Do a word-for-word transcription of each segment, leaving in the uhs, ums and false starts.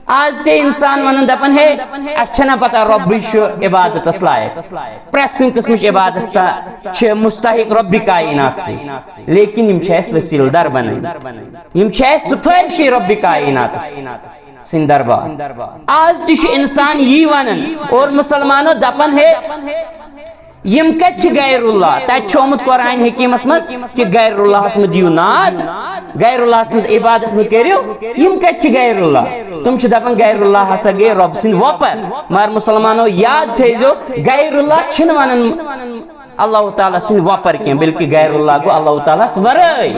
آز تہِ انسان ونان دپان، ہے، اسہِ چھنہ پتہ رۄبٕے چھُ عبادتس لایق، پرٛٮ۪تھ کُنہِ قٕسمٕچ عبادت سا چھِ مستحق رۄبِ کائنات سٕے، لیکن یِم چھِ اسہِ وسیلہٕ در بنان، یِم چھِ اسہِ سفٲرشی رۄبِ کائناتس سٕنٛدۍ دربار۔ آز تہِ چھُ انسان یی ونان اور مسلمانو دپان، ہے، یِم کتہِ چھِ غیر اللہ؟ تتہِ چھُ آمُت قرآن حکیمس منٛز کہ غیر اللہس مہ دِیِو ناد، غیر اللہ سٕنٛز عبادت مہ کٔرِو۔ یِم کتہِ چھِ غیر اللہ؟ تِم چھِ دپان غیر اللہ ہسا گٔے رۄب سٕنٛدۍ وۄپر۔ مگر مسلمانو یاد تھٲیزیو، غیر اللہ چھِنہٕ ونان اللہ تعالیٰ سٕنٛدۍ وۄپر کینٛہہ، بلکہ غیر اللہ گوٚو اللہ تعالیٰس ورٲے۔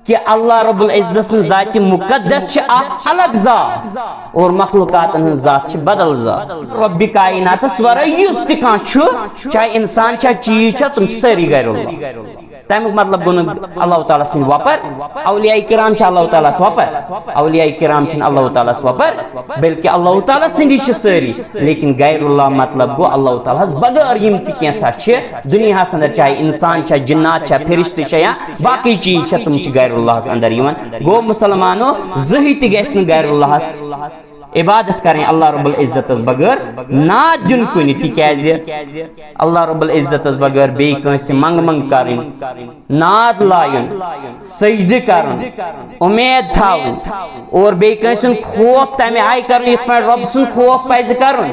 کہ اللہ رب العزت سٕنٛز ذاتِ مقدس چھِ اکھ الگ ذات اور مخلوقاتن ہٕنٛز ذات چھِ بدل ذات۔ رۄبِ کائناتس ورٲے یُس تہِ کانٛہہ چھُ، چاہے انسان چھا، چیٖز چھا، تِم چھِ سٲری غیر اللہ۔ تمیُک مطلب گوٚو نہٕ اللہ تعالیٰ سٕنٛدۍ وۄپر، اولیاء کرام چھِ اللہ تعالیٰ ہس وۄپر، اولیاء کرام چھِنہٕ اللہ تعالیٰ ہس وۄپر، بلکہ اللہ تعالیٰ سٕنٛدی چھِ سٲری۔ لیکن غیر اللہ مطلب گوٚو اللہ تعالیٰ ہس بغٲر یِم تہِ کینٛژھا چھِ دُنیاہس اندر، چاہے انسان چھا، جنات چھا، فرشتہٕ چھا یا باقی چیٖز چھا، تِم چھِ غیر اللہس اندر یِوان۔ گوٚو مسلمانو، زٕہٕے تہِ گژھِ نہٕ غیر اللہس عبادت کرٕنۍ اللہ رب العزتس بغٲر، ناد دیُن کُنہِ، تِکیازِ اللہ رب العزتس بغٲر بیٚیہِ کٲنٛسہِ منٛگہٕ منٛگہٕ کرٕنۍ، ناد لایُن، سجدٕ کرُن، اُمید تھاوُن اور بیٚیہِ کٲنٛسہِ ہُنٛد خوف تمہِ آیہِ کرُن یِتھ پٲٹھۍ رۄب سُنٛد خوف پزِ کرُن۔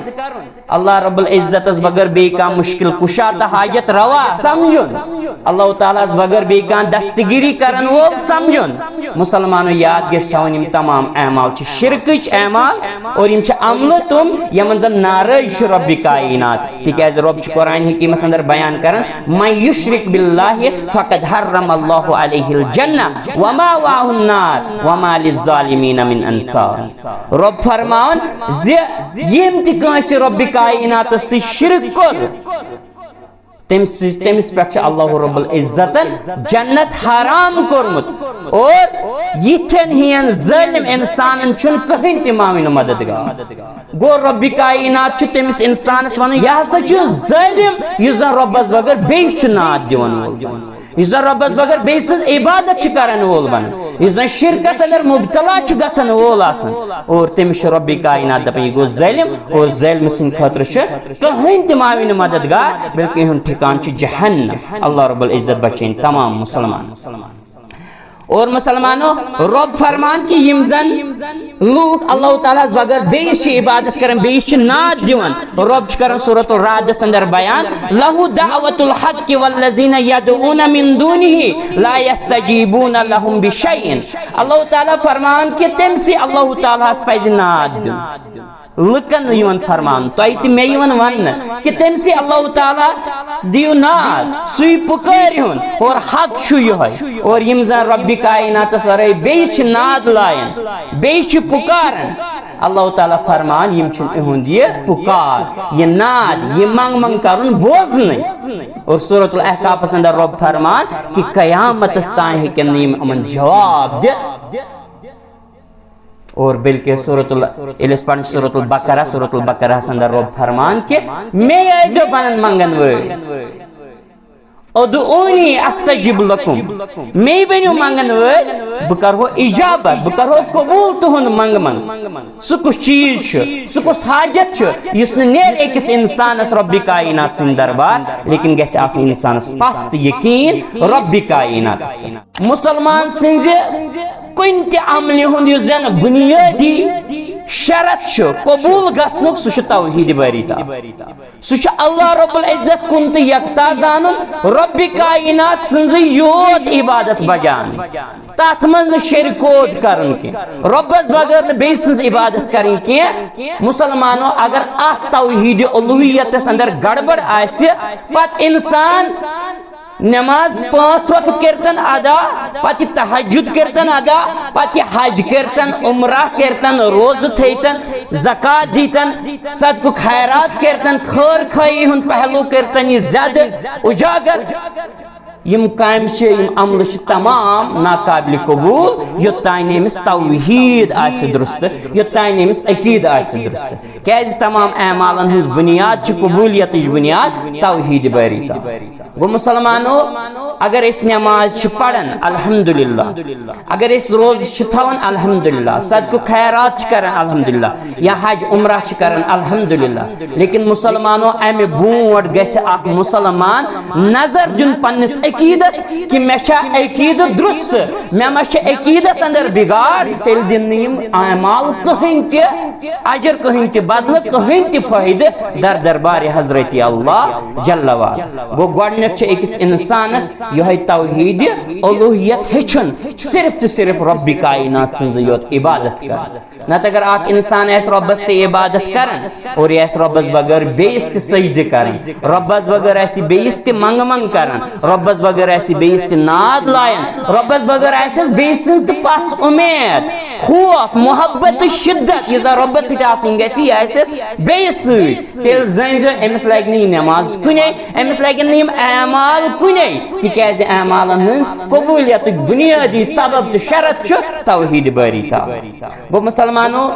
اللہ رب العزتس بغٲر بیٚیہِ کانٛہہ مشکل کشا تہٕ حاجت روا سمجھُن، اللہ تعالیٰ ہس بغٲر بیٚیہِ کانٛہہ دستگیری کرن وول سمجھُن۔ مسلمانو یاد گژھِ تھاوُن، یِم تمام اعمال چھِ شرکٕچ اعمال اور یِم چھِ عملہٕ تِم یِمن زن ناراض چھُ رۄبِ کائنات، تِکیازِ رۄب چھُ قرآن حکیمس اندر بیان کران، من یشرک باللہ فقد حرم اللہ علیہ الجنہ ومأواہ النار وما للظالمین من انصار۔ رۄب فرماوان زِ یِم تہِ کٲنٛسہِ رۄبِ کائناتس سۭتۍ شرک کوٚر، تٔمِس سۭتۍ، تٔمِس پٮ۪ٹھ چھُ اللہ رب العزتن جنت حرام کوٚرمُت اور یِتھٮ۪ن ہِوٮ۪ن ظٲلم انسانن چھُنہٕ کٕہٕنۍ تہِ معاون و مددگار۔ گوٚو رۄبِ کائنات چھُ تٔمِس انسانس ونان، یہِ ہسا چھُ ظٲلم یُس زن رۄبس بغٲر بیٚیِس چھُ ناد دِوان وول۔ یُس زن رۄبس بغٲر بیٚیہِ سٕنٛز عبادت چھُ کرن وول بنان، یُس زن شرکس اندر مبتلا چھُ گژھن وول آسان، اور تٔمِس چھُ رۄبِ کائنات دپان، یہِ گوٚو ظٲلم، اور ظٲلمہٕ سٕنٛدِ خٲطرٕ چھُ کٕہٕنۍ تہِ معاون مددگار، بلکہ یِہُنٛد ٹھکان چھُ جہنم۔ اللہ رب العزت بچٲیِن تمام مسلمان۔ اور مسلمانو، رۄب فرمان کہ یِم زن لوٗکھ اللہ تعالیٰ ہس بغٲر بیٚیِس چھِ عبادت کران، بیٚیِس چھِ ناد دِوان، رۄب چھُ کران سورۃ الرعدس اندر بیان، لہ دعوۃ الحق والذین یدعون من دونہ لا یستجیبون لہم بشیء۔ اللہ تعالیٰ فرمان کہ تٔمۍ سٕے اللہ تعالیٰ ہس پزِ ناد دیُن۔ لُکن یِوان فرمان، تۄہہِ تہِ مےٚ یِوان وننہٕ کہ تٔمۍ سٕے اللہ تعالیٰ دِیِو ناد، سُے پُکٲرِہُن اور حق چھُ یِہوٚے۔ اور یِم زن رۄبِ کائناتس ورٲے بیٚیِس چھِ ناد لایان، بیٚیِس چھِ پُکاران، اللہ تعالیٰ فرمان، یِم چھِنہٕ یِہُنٛد یہِ پُکار، یہِ ناد، یہِ منٛگ منٛگ کرُن بوزنٕے۔ اور سورۃ الاحقافس اندر رۄب فرمان کہ قیامتس تام ہیٚکن نہٕ یِم یِمن جواب دِتھ۔ اور بلکہ سورۃ ال-، ییٚلہِ أسۍ پران چھِ سورۃ البقرہ، سورۃ البقرہس اندر رۄب فرمان کہ مے ٲسۍزیو بنان منٛگن وٲلۍ۔ ادعونی استجب لکم، مے بٔنِو منٛگن وٲلۍ، بہٕ کرہو اجابت، بہٕ کرہو قبول تُہُنٛد منٛگہٕ منٛگ۔ سُہ کُس چیٖز چھُ، سُہ کُس حاجت چھُ یُس نہٕ نیرِ أکِس انسانس رۄبِ کائنات سٕنٛدِ دربار، لیکن گژھِ آسُن انسانس پستہٕ یقین رۄبِ کائناتس پٮ۪ٹھ۔ مسلمان سٕنٛزِ کُنہِ تہِ عملہِ ہُنٛد یُس زن بُنیٲدی شرط چھُ قبول گژھنُک، سُہ چھُ توحیٖد باری تعالیٰ۔ سُہ چھُ اللہ رب العزت کُن تہٕ یکتا زانُن، رۄبِ کائنات سٕنٛزٕے یوت عبادت بجاوٕنۍ، تتھ منٛز نہٕ شریکوٹ کرُن کینٛہہ، رۄبس بغٲر نہٕ بیٚیہِ سٕنٛز عبادت کرٕنۍ کینٛہہ۔ مسلمانو، اگر اتھ توحیٖد الوہیتس اندر گڑبڑ آسہِ، پتہٕ انسان نماز پانٛژھ وقت کٔرتن ادا، پتہٕ تہجد کٔرتن ادا، پتہٕ حج کٔرتن، عمرہ کٔرتن، روزٕ تھٲیتن، زکوٰۃ دیتن، صدقہٕ خیرات کٔرتن، خٲر خٲہی ہُنٛد پہلو کٔرتن یہِ زیادٕ اجاگر۔ یِم کامہِ چھِ، یِم عملہٕ چھِ تمام ناقابل قبول، یوٚتام نہٕ أمِس توحیٖد آسہِ درست، یوٚتام نہٕ أمِس عقیٖدٕ آسہِ درست۔ کیازِ؟ تمام اعمالن ہٕنٛز بُنیاد چھِ، قبولیتٕچ بُنیاد توحیٖد باری تعالیٰ۔ گوٚو مسلمانو، اگر أسۍ نماز چھِ پران، الحمدللہ، اگر أسۍ روزٕ چھِ تھاوان، الحمدللہ، صدقہٕ خیرات چھِ کران، الحمدللہ، یا حج عمرہ چھِ کران، الحمدللہ۔ لیکن مسلمانو، امہِ برونٹھ گژھِ اکھ مسلمان نظر دیُن پننِس عقیدس، کہِ مےٚ چھا عقیدٕ درست، مےٚ ما چھِ عقیدس اندر بگاڑ۔ تیٚلہِ دِن نہٕ یِم اعمال کٕہٕنۍ تہِ اجر، کٕہٕنۍ تہِ بدلہٕ، کٕہٕنۍ تہِ فٲیدٕ در دربارِ حضرت اللہ جل وعلا۔ گوٚو، گۄڈٕنیتھ چھُ أکِس انسانس یِہوٚے توحیٖدِ الوہیت ہیٚچھُن، صرف تہٕ صرف رۄبِ کائنات سٕنٛزٕے یوت عبادت کرٕنۍ۔ نتہٕ اگر اکھ انسان آسہِ رۄبس تہِ عبادت کران اور یہِ آسہِ رۄبس بغٲر بیٚیِس تہِ سجدٕ کران، رۄبس بغٲر آسہِ بیٚیِس تہِ منٛگہٕ منٛگ کران، رۄبس بغٲر آسہِ بیٚیِس تہِ ناد لایان، رۄبس بغٲر آسٮ۪س بیٚیِس سٕنٛز تہِ پژھ، اُمید، خوف، محبت تہٕ شدت، یہِ زن رۄبس سۭتۍ آسٕنۍ گژھِ، یہِ آسٮ۪س بیٚیِس سۭتۍ۔ تیٚلہِ زٲنۍزیو، أمِس لگہِ نہٕ یہِ نٮ۪ماز کُنے، أمِس لگن نہٕ یِم اعمال کُنے، تِکیازِ اعمالن ہٕنٛز قبولیتُک بُنیٲدی سبب تہٕ شرط چھُ توحیٖد باری تعالیٰ۔ گوٚو مسلمانو،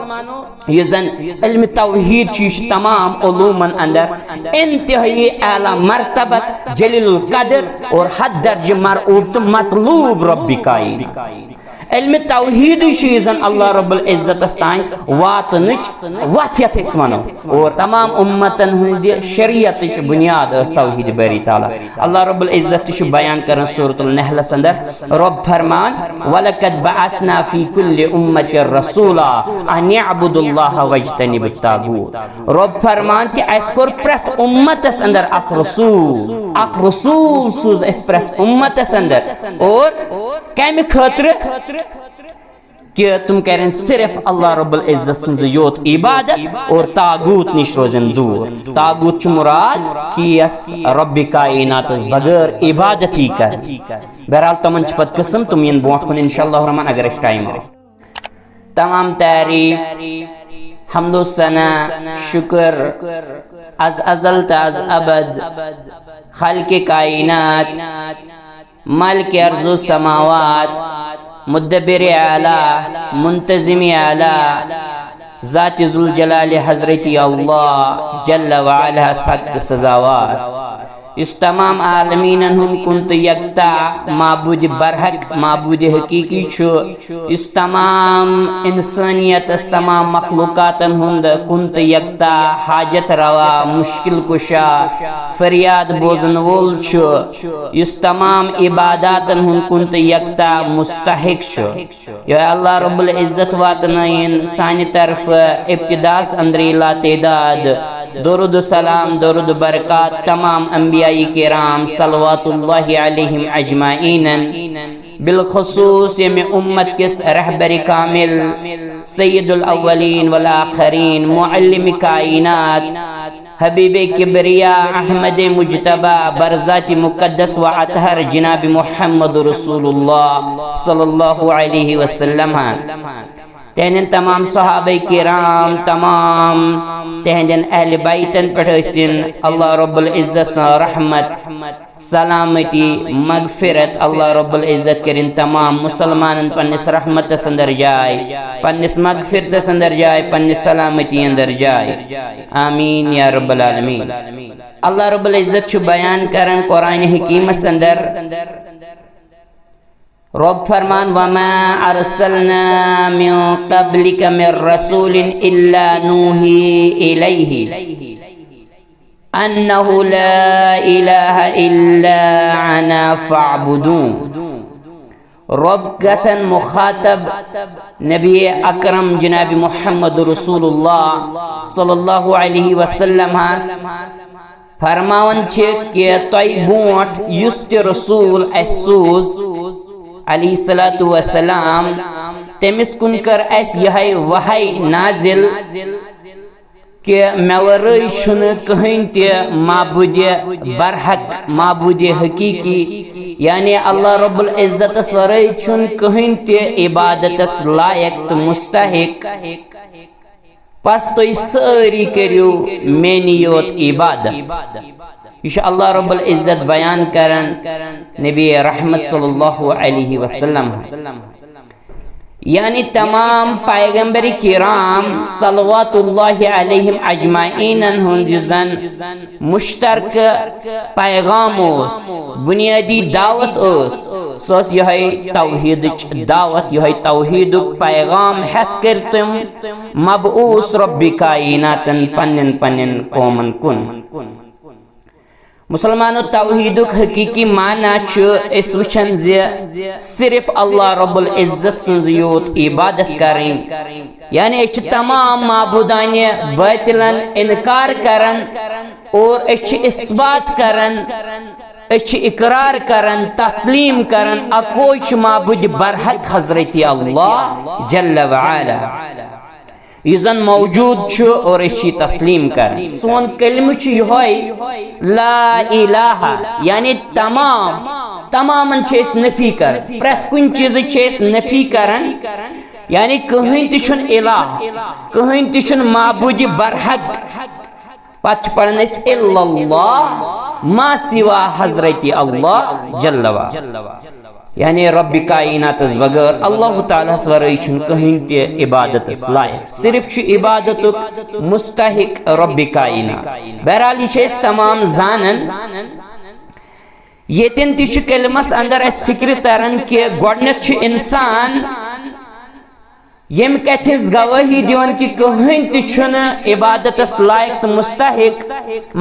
یُس زن علمِ توحیٖد چھُ، یہِ چھُ تمام علومن اندر انتہٲئی اعلیٰ مرتبت، جلیل القدر اور حد درجہ مرعوب تہٕ مطلوب رۄبِ کائنات۔ علمِ توحیٖدٕے چھُ یُس زن اللہ رب العزتس تام واتنٕچ وتھ یتھ أسۍ ونو۔ اور تمام امتن ہٕنٛدِ شریعتٕچ بُنیاد ٲس توحیٖد باری تعالیٰ۔ اللہ رب العزت تہِ چھُ بیان کران سورۃ النحلس اندر، رۄب فرمان، "ولقد بعثنا فی کل امۃ رسولا ان اعبدوا اللہ واجتنبوا الطاغوت۔" رۄب فرمان کہِ اسہِ کوٚر پرٛٮ۪تھ امتس اندر اکھ رسول، اکھ رسول سوٗز اسہِ پرٛٮ۪تھ امتس اندر۔ اور کمہِ خٲطرٕ؟ کہِ تِم کرن صرف اللہ رب العزت سٕنٛز یوت عبادت اور طاغوت نِش روزن دوٗر۔ طاغوت چھُ مراد کہِ یس رۄبِ کائناتس بغٲر عبادت یی کرنہٕ۔ بہرحال، تِمن چھِ پتہٕ قٕسم، تِم یِن برونٛٹھ کُن انشاءاللہ الرحمن اگر اسہِ ٹائم آو۔ تمام تعریف، حمد و ثنا، شکر از ازل تا از ابد خالقِ کائنات، مالکِ ارض و سماوات، مدبرِ اعلیٰ، منتظمِ اعلیٰ، ذاتِ ذوالجلالِ حضرتِ اللہ جل وعلا حق سزاوار، یُس تمام عالمیٖنن ہُنٛد کُن تہٕ یکتا معبودِ برحق، معبودِ حقیقی چھُ، یُس تمام انسانیتس، تمام مخلوقاتن ہُنٛد کُن تہٕ یکتا حاجت روا، مشکل کشا، فریاد بوزن وول چھُ، یُس تمام عباداتن ہُنٛد کُن تہٕ یکتا مستحق چھُ۔ یا اللہ رب العزت، واتنٲیِن سانہِ طرفہٕ ابتداس اندرٕے لاتعداد درود و سلام، درود و برکات تمام انبیاء کرام صلوات اللہ علیہم اجمعینن، بالخصوص ییٚمہِ امت کِس رہبرِ کامل، سید الاولین والآخرین، معلمِ کائنات، حبیبِ کبریا، احمدِ مجتبیٰ، برذاتِ مقدس و اطہر جناب محمد رسول اللہ صلی اللہ علیہ وسلم، تہندٮ۪ن تمام صحابہ کرام، تمام تہندٮ۪ن اہل بیتن پٮ۪ٹھ ٲسِن اللہ رب العزت سٕنٛز رحمت، سلامتی، مغفرت۔ اللہ رب العزت کٔرِن تمام مسلمانن پننِس رحمتس اندر جاے، پننِس مغفرتس اندر جاے، پننِس سلامتی اندر جاے۔ آمین یا رب العالمین۔ اللہ رب العزت چھُ بیان کران قرآن حکیمس اندر، رب فرمان، "وما ارسلنا من قبلک من رسول الا نوحی الیہ انہ لا الہ الا انا فاعبدون۔" رب گژھن مخاطب نبی اکرم جناب محمد رسول اللہ صلی اللہ علیہ وسلم ہس فرماوان چھِ کہ تۄہہِ برونٛٹھ یُس تہِ رسول اَسہِ سوٗز علیہ الصلوۃ والسلام، تٔمِس کُن کٔر اَسہِ یِہے وحی نازل کہ مےٚ ورٲے چھُنہٕ کٕہٕنۍ تہِ معبودِ برحق، معبودِ حقیقی، یعنی اللہ رب العزتس ورٲے چھُنہٕ کٕہٕنۍ تہِ عبادتس لایق تہٕ مستحق۔ پس تُہۍ سٲری کٔرِو میٛٲنی یوت عبادت۔ یہِ چھُ اللہ رب العزت بیان کران نبی رحمت صلی اللہ علیہ وسلم، یعنی تمام پیغمبر کرام صلوات اللہ علیہم اجمعینن ہُنٛد یُس زن مشترکہ پیغام اوس، بنیادی دعوت ٲس، سۄ ٲس یِہوٚے توحیدٕچ دعوت، یِہوٚے توحیدُک پیغام ہٮ۪تھ کٔرۍ تِم مبعوث رب کائناتن پننٮ۪ن پننٮ۪ن قومن کُن۔ مسلمانو، توحیدُک حقیقی معنی چھُ أسۍ وٕچھان زِ صرف اللہ رب العزت سٕنٛز یوت عبادت کرٕنۍ، یعنی أسۍ چھِ تمام معبودانہِ باطلن انکار کران اور أسۍ چھِ اثبات کران، أسۍ چھِ اقرار کران، تسلیم کران، اکوے چھُ معبود برحق حضرت اللہ جل وعلا، یُس زن موجود چھُ اور أسۍ چھِ یہِ تسلیم کران۔ سون کلمہٕ چھُ یِہوٚے، لا الہ، یعنی تمام، تمامن چھِ أسۍ نفی کران، پرٛٮ۪تھ کُنہِ چیٖزٕچ چھِ أسۍ نفی کران، یعنی کٕہٕنۍ تہِ چھُنہٕ الہ، کٕہٕنۍ تہِ چھُنہٕ معبود برحق۔ پتہٕ چھِ پران أسۍ الا اللہ، ما سوا حضرت اللہ جل وعلا۔ یعنی رب کائناتس بغٲر، اللہ تعالیٰ ہس ورٲے چھُنہٕ کٕہٕنۍ تہِ عبادتس لایق، صرف چھُ عبادتُک مستحق رب کائنات۔ بہرحال، یہِ چھِ أسۍ تمام زانان۔ ییٚتٮ۪ن تہِ چھُ کلمس اندر اسہِ فکرِ تران کہِ گۄڈٕنٮ۪تھ چھُ انسان ییٚمہِ کتھِ ہٕنٛز گوٲہی دِوان کہِ کٕہٕنۍ تہِ چھُنہٕ عبادتس لایق تہٕ مستحق،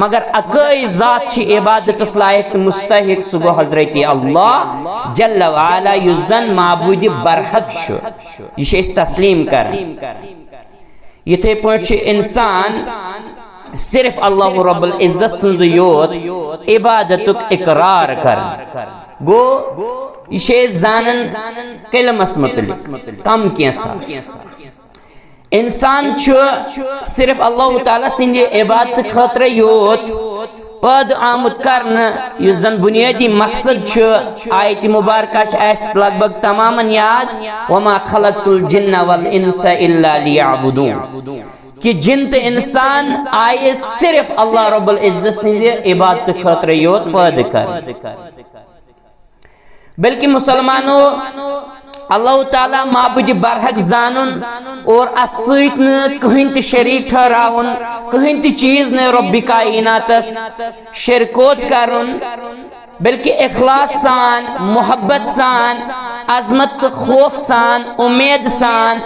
مگر اکٲے ذات چھِ عبادتس لایق تہٕ مستحق، سُہ گوٚو حضرت اللہ جل وعلا، یُس زن معبود برحق چھُ۔ یہِ چھِ أسۍ تسلیم کران۔ یِتھے پٲٹھۍ چھُ انسان صرف اللہ رب العزت سٕنٛز یوت عبادتُک اقرار کران۔ گوٚو، یہِ چھِ أسۍ زانان کلمس متعلق کم کینٛژھا۔ انسان چھُ صرف اللہ تعالیٰ سٕنٛدِ عبادتہٕ خٲطرٕ یوت پٲدٕ آمُت کرنہٕ، یُس زن بنیٲدی مقصد چھُ آیت مبارکہ چھِ اَسہِ لگ بگ تمامن یاد، وما خلقت الجن والانس الا لیعبدون، کہِ جن تہٕ انسان آیہِ صرف اللہ رب العزت سٕنٛدِ عبادتہٕ خٲطرٕ یوت پٲدٕ کرنہٕ۔ بلکہ مسلمانو، اللہ تعالیٰ معبود برحق زانُن اور اتھ سۭتۍ نہٕ کٕہٕنۍ تہِ شریک ٹھہراوُن، کٕہٕنۍ تہِ چیٖز نہٕ رب کائناتس شرکوت کرُن، بلکہ اخلاص سان، محبت سان، عظمت تہٕ خوف سان، امید سان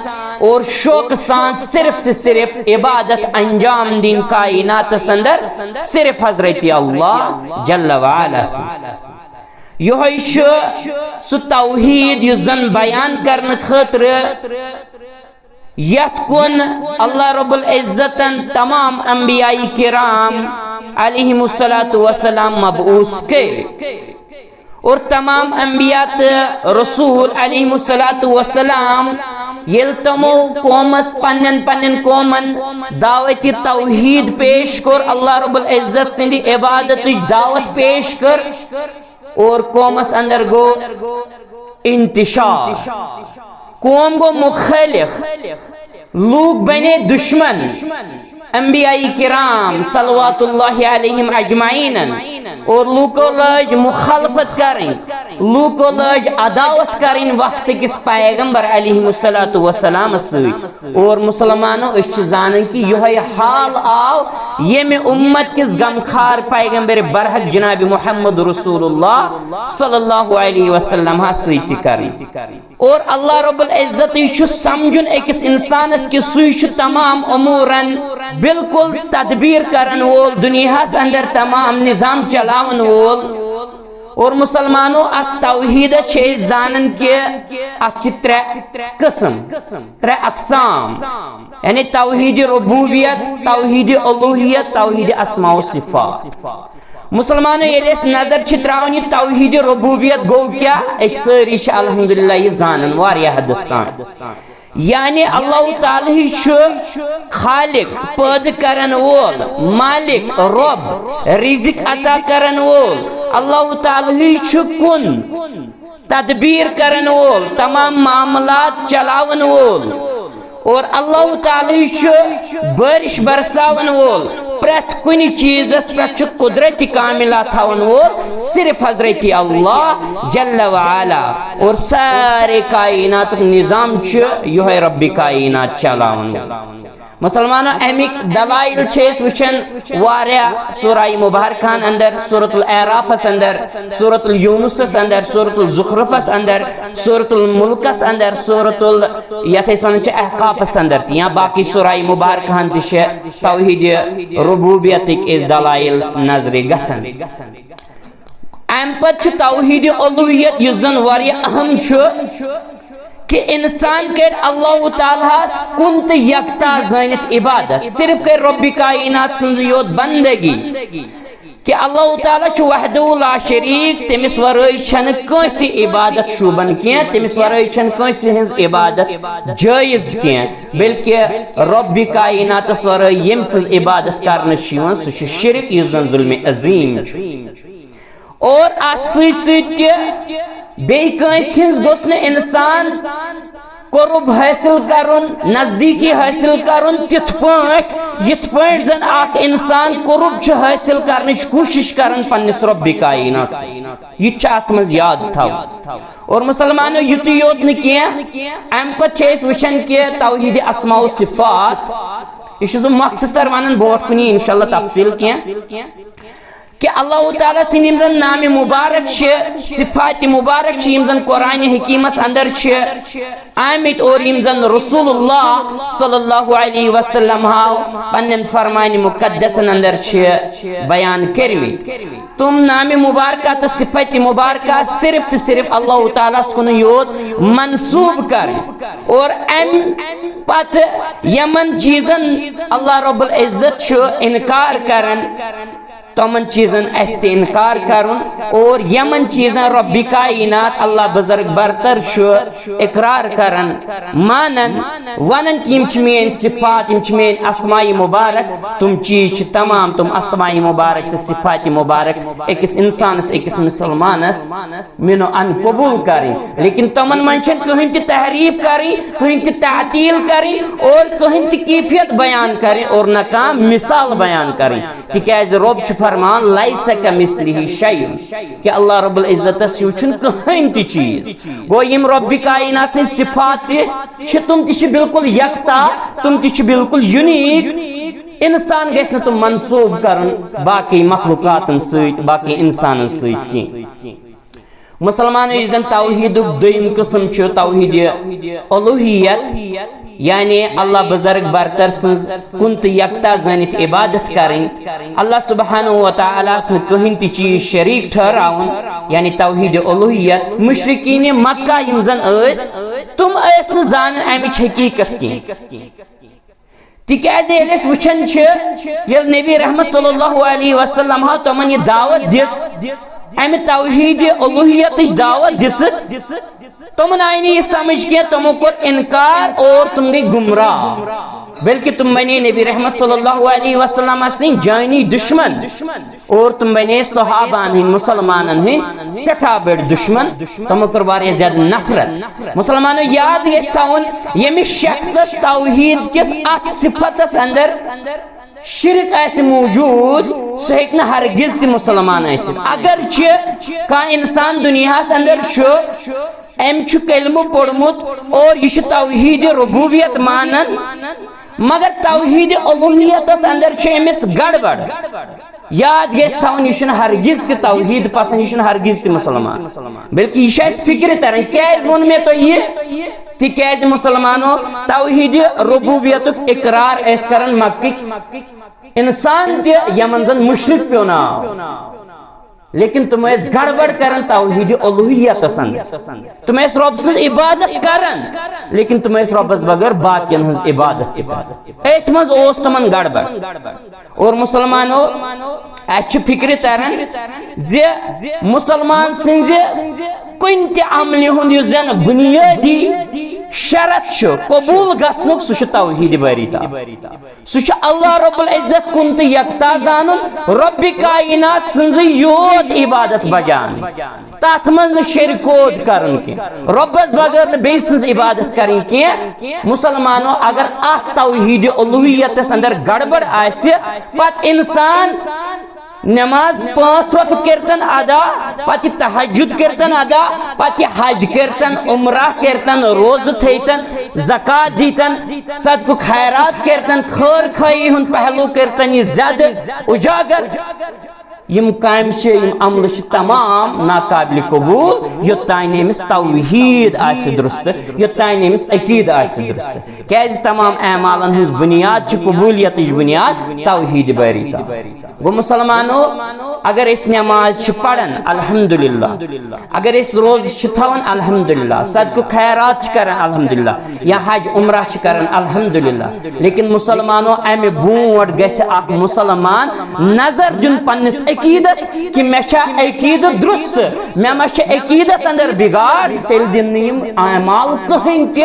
اور شوق سان صرف تہٕ صرف عبادت انجام دِنۍ کائناتس اندر صرف حضرت اللہ جل وعلا سٕنٛز۔ یِہوٚے چھُ سُہ توحید یُس زن بیان کرنہٕ خٲطرٕ یتھ کُن اللہ رب العزتن تمام انبیاء کرام علیہم الصلوۃ والسلام مبعوث کٔرۍ۔ اور تمام انبیاء تہٕ رسول علیہم الصلوۃ والسلام ییٚلہِ تِمو قومس، پننٮ۪ن پننٮ۪ن قومن دعوت توحید پیش کوٚر، اللہ رب العزت سٕنٛدِ عبادتٕچ دعوت پیش کٔر، اور قومس اندر گوٚو انتشار، قوم گوٚو مخالف، لوٗکھ بنے دشمن انبیاء کرام صلوات اللہ علیہم اجمعینن، اور لوٗکو لٲج مخالفت کرٕنۍ، لوٗکو لٲج عداوت کرٕنۍ وقت کِس پیغمبر علیہم الصلوۃ والسلام سۭتۍ۔ اور مسلمانو، أسۍ چھِ زانان کہِ یِہوٚے حال آو ییٚمہِ امت کِس غمخار پیغمبر برحق جناب محمد رسول اللہ صلی اللہ علیہ وسلم ہس سۭتۍ تہِ کرٕنۍ۔ اور اللہ رب العزت یہِ چھُ سمجھُن أکِس انسانس کہِ سُے چھُ تمام امورن بالکل تدبیر کرن وول، دنیاہس اندر تمام نظام چلاون وول۔ اور مسلمانو، اتھ توحیدس چھِ أسۍ زانان کہِ اتھ چھِ ترٛےٚ قٕسم، ترٛےٚ اقسام، یعنی توحید ربوبیت، توحید الوہیت، توحید اسماء و صفات۔ مسلمانو، ییٚلہِ أسۍ نظر چھِ تراوان یہِ توحید ربوبیت گوٚو کیٛاہ، أسۍ سٲری چھِ الحمدللہ یہِ زانان واریاہ حدس تام۔ یعنی اللہ تعالیٰ ہٕے چھُ خالق، پٲدٕ کرن وول، مالک، رب، رزق عطا کرن وول۔ اللہ تعالیٰ ہٕے چھُ کُن تدبیر کرن وول، تمام معاملات چلاون وول۔ اور اللہ تعالیٰ ہٕے چھُ بارش برساون وول۔ پرٛٮ۪تھ کُنہِ چیٖزس پٮ۪ٹھ چھُ قدرت کاملہ تھاون وول صرف حضرت اللہ جل وعلا، اور سارے کائناتُک نظام چھُ یِہوٚے رب کائنات چلاون وول۔ مسلمانو، اَمِکۍ دلائل چھِ أسۍ وٕچھان واریاہ سورہ مبارکہن اندر، سورۃ الاعرافس اندر، سورۃ الیونسس اندر، سورۃ الزخرفس اندر، سورۃ الملکس اندر، سورۃ ال-، یتھ أسۍ ونان چھِ احقافس اندر تہِ، یا باقی سورہ مبارکہن تہِ چھِ توحید ربوبیتٕکۍ أسۍ دلائل نظرِ گژھان۔ امہِ پتہٕ چھُ توحید الوہیت، یُس زن واریاہ اہم چھُ، کہ انسان کرِ اللہ تعالیٰ ہس کُن تہٕ یکتا زٲنِتھ عبادت، صرف کرِ رب کائنات سٕنٛز یوت بندگی، کہ اللہ تعالیٰ چھُ وحدہ لا شریک، تٔمِس ورٲے چھنہٕ کٲنٛسہِ عبادت شوٗبان کینٛہہ، تٔمِس ورٲے چھنہٕ کٲنٛسہِ ہٕنٛز عبادت جٲیز کینٛہہ، بلکہ رب کائناتس ورٲے ییٚمہِ سٕنٛز عبادت کرنہٕ چھِ یِوان، سُہ چھُ شرک، یُس زن ظلم عظیم چھُ۔ اور اتھ سۭتۍ سۭتۍ تہِ بیٚیہِ کٲنٛسہِ ہٕنٛز گوٚژھ نہٕ انسان قرب حٲصِل کرُن، نزدیٖکی حٲصِل کرُن تِتھ پٲٹھۍ، یِتھ پٲٹھۍ زن اکھ انسان قرب چھُ حٲصِل کرنٕچ کوٗشِش کران پننِس رۄبِ کائنات۔ یہِ تہِ چھُ اتھ منٛز یاد تھاوُن۔ اور مسلمانو، یُتُے یوت نہٕ کینٛہہ، امہِ پتہٕ چھِ أسۍ وٕچھان کہِ توحید اسماء و صفات، یہِ چھُس بہٕ مختصر ونان، برونٛٹھ کُنہِ انشاءاللہ تفصیل کینٛہہ۔ کہ اللہ تعالیٰ سٕنٛدۍ یِم زن نام مبارک چھِ، صفات مبارک چھِ، یِم زن قرآن حکیمس اندر چھِ آمٕتۍ، اور یِم زن رسول اللہ صلی اللہ علیہ وسلم ہاو پننٮ۪ن فرمان مقدسن اندر چھِ بیان کٔرمٕتۍ۔ تِم نام مبارکہ تہٕ صفات مبارکہ صرف تہٕ صرف اللہ تعالیٰ ہس کُن یوت منسوب کرٕنۍ، اور امہِ پتہٕ یِمن چیٖزن اللہ رب العزت چھُ انکار کران، تِمن چیٖزن اَسہِ تہِ انکار کرُن، اور یِمن چیٖزن رب کائنات اللہ بزرگ برتر چھُ اقرار کران، مانان، ونان کہ یِم چھِ میٲنۍ صفات، یِم چھِ میٲنۍ اسماء مبارک۔ تِم چیٖز چھِ تمام، تِم اسماء مبارک تہٕ صفات مبارک أکِس انسانس، أکِس مسلمانس مِنو ان قبول کرٕنۍ، لیکن تِمن منٛز چھنہٕ کٕہٕنۍ تہِ تحریف کرٕنۍ، کٕہٕنۍ تہِ تعطیل کرٕنۍ اور کٕہٕنۍ تہِ کیفیت بیان کرٕنۍ اور نہ کانٛہہ مثال بیان کرٕنۍ، تِکیازِ رۄب چھُ فرمان، "لیس کمثلہ شیء"، کہ اللہ رب العزتس ہیوٗ چھُنہٕ کٕہٕنۍ تہِ چیٖز۔ گوٚو، یِم رۄبِ کائنات سٕنٛدۍ صفات تہِ چھِ، تِم تہِ چھِ بالکل یکتا، تِم تہِ چھِ بالکل یونیک۔ انسان گژھِ نہٕ تِم منسوب کرُن باقی مخلوقاتن سۭتۍ، باقی انسانن سۭتۍ کینٛہہ۔ مسلمانو، یُس زن توحیدُک دوٚیِم قٕسم چھُ توحید الوہیت، یعنی اللہ بزرگ برتر سٕنٛز کُن تہٕ یکتا زٲنِتھ عبادت کرٕنۍ، اللہ سبحانہ و تعالیٰ ہس نہٕ کٕہٕنۍ تہِ چیٖز شریٖک ٹھہراوُن، یعنی توحید الوہیت۔ مشرکین مکہ یِم زن ٲسۍ، تِم ٲسۍ نہٕ زانان امِچ حقیٖقت کینٛہہ۔ تِکیازِ ییٚلہِ أسۍ وٕچھان چھِ، ییٚلہِ نبی رحمت صلی اللہ علیہ وسلم ہا تِمن یہِ دعوت دِژ، امہِ توحید الوہیتٕچ دعوت دِژ، تِمن آیہِ نہٕ یہِ سمجھ کینٛہہ، تِمو کوٚر انکار اور تِم گٔے گمراہ۔ بلکہ تِم بنے نبی رحمت صلی اللہ علیہ وسلم سٕنٛدۍ جٲنی دشمن۔ اور تِم بنے صحابہن ہٕنٛدۍ، مسلمانن ہٕنٛدۍ سٮ۪ٹھاہ بٔڑۍ دُشمن۔ تِمو کٔر واریاہ زیادٕ نفرت۔ مسلمانو، یاد گژھِ تھاوُن، ییٚمِس شخصس توحید کِس اتھ صفتس اندر شرک آسہِ موجود، سُہ ہیٚکہِ نہٕ ہرگز تہِ مسلمان ٲسِتھ۔ اگرچہِ کانٛہہ انسان دُنیاہس اندر چھُ، أمۍ چھُ کلمہٕ پوٚرمُت اور یہِ چھُ توحید ربوبیت مانان، مگر توحید الوہیتس اندر چھِ أمِس گڑبڑ۔ یاد گژھِ تھاوُن، یہِ چھُنہٕ ہرگز تہِ توحید پسند، یہِ چھُنہٕ ہرگز تہِ مسلمان۔ بلکہ یہِ چھُ اَسہِ فکرِ تران، کیازِ ووٚن مےٚ تۄہہِ یہِ؟ تِکیازِ مسلمانو، توحید ربوبیتُک اقرار ٲسۍ کران مکٕکۍ انسان تہِ، یمن زن مشرک پیو ناو۔ لیکن تِم ٲسۍ گڑبڑ کران توحید الوہیتس اندر۔ تِم ٲسۍ رۄب سٕنٛز عبادت کران، لیکن تِم ٲسۍ رۄبس بغٲر باقین ہٕنٛز عبادت تہِ کران۔ أتھۍ منٛز اوس تِمن گڑبڑ۔ اور مسلمانو، اسہِ چھِ فکرِ تران زِ مسلمان سٕنٛزِ کُنہِ تہِ عملہِ ہُنٛد یُس زن بنیٲدی شرط چھُ قبول گژھنُک، سُہ چھُ توحید باری تعالیٰ۔ سُہ چھُ اللہ رب العزت کُن تہٕ یکتا زانُن، رب کائنات سٕنٛزٕے یوت عبادت بجان۔ تتھ منٛز نہٕ شرکوٹ کرُن کینٛہہ، رۄبس بغٲر نہٕ بیٚیہِ سٕنٛز عبادت کرٕنۍ کینٛہہ۔ مسلمانو، اگر اتھ توحید الوہیتس اندر گڑبڑ آسہِ، پتہٕ انسان نماز پانٛژھ وقت کرتن ادا، پتہٕ تہجد کرتن ادا، پتہٕ حج کرتن، عمرہ کرتن، روزٕ تھٲیتن، زکات دیتن، صدقہٕ خیرات کرتن، خٲر خٲہی ہُنٛد پہلو کرتن یہِ زیادٕ اجاگر۔ یِم کامہِ چھِ، یِم عملہٕ چھِ تمام ناقابل قبول، یوٚتام نہٕ أمِس توحید آسہِ درست، یوٚتام نہٕ أمِس عقیدٕ آسہِ درست۔ کیازِ تمام اعمالن ہٕنٛز بنیاد چھِ، قبولیتٕچ بنیاد توحید باری تعالیٰ۔ گوٚو مسلمانو، اگر أسۍ نماز چھِ پران، الحمدللہ، اگر أسۍ روزٕ چھِ تھاوان، الحمدللہ، صدقہٕ خیرات چھِ کران، الحمدللہ، یا حج عمرہ چھِ کران، الحمدللہ، لیکن مسلمانو، امہِ برونٹھ گژھِ اکھ مسلمان نظر دیُن پننِس عقیدس، کہِ مےٚ چھا عقیدٕ درست، مےٚ ما چھِ عقیدس اندر بگاڑ، تیٚلہِ دِن نہٕ یِم اعمال کٕہٕنۍ تہِ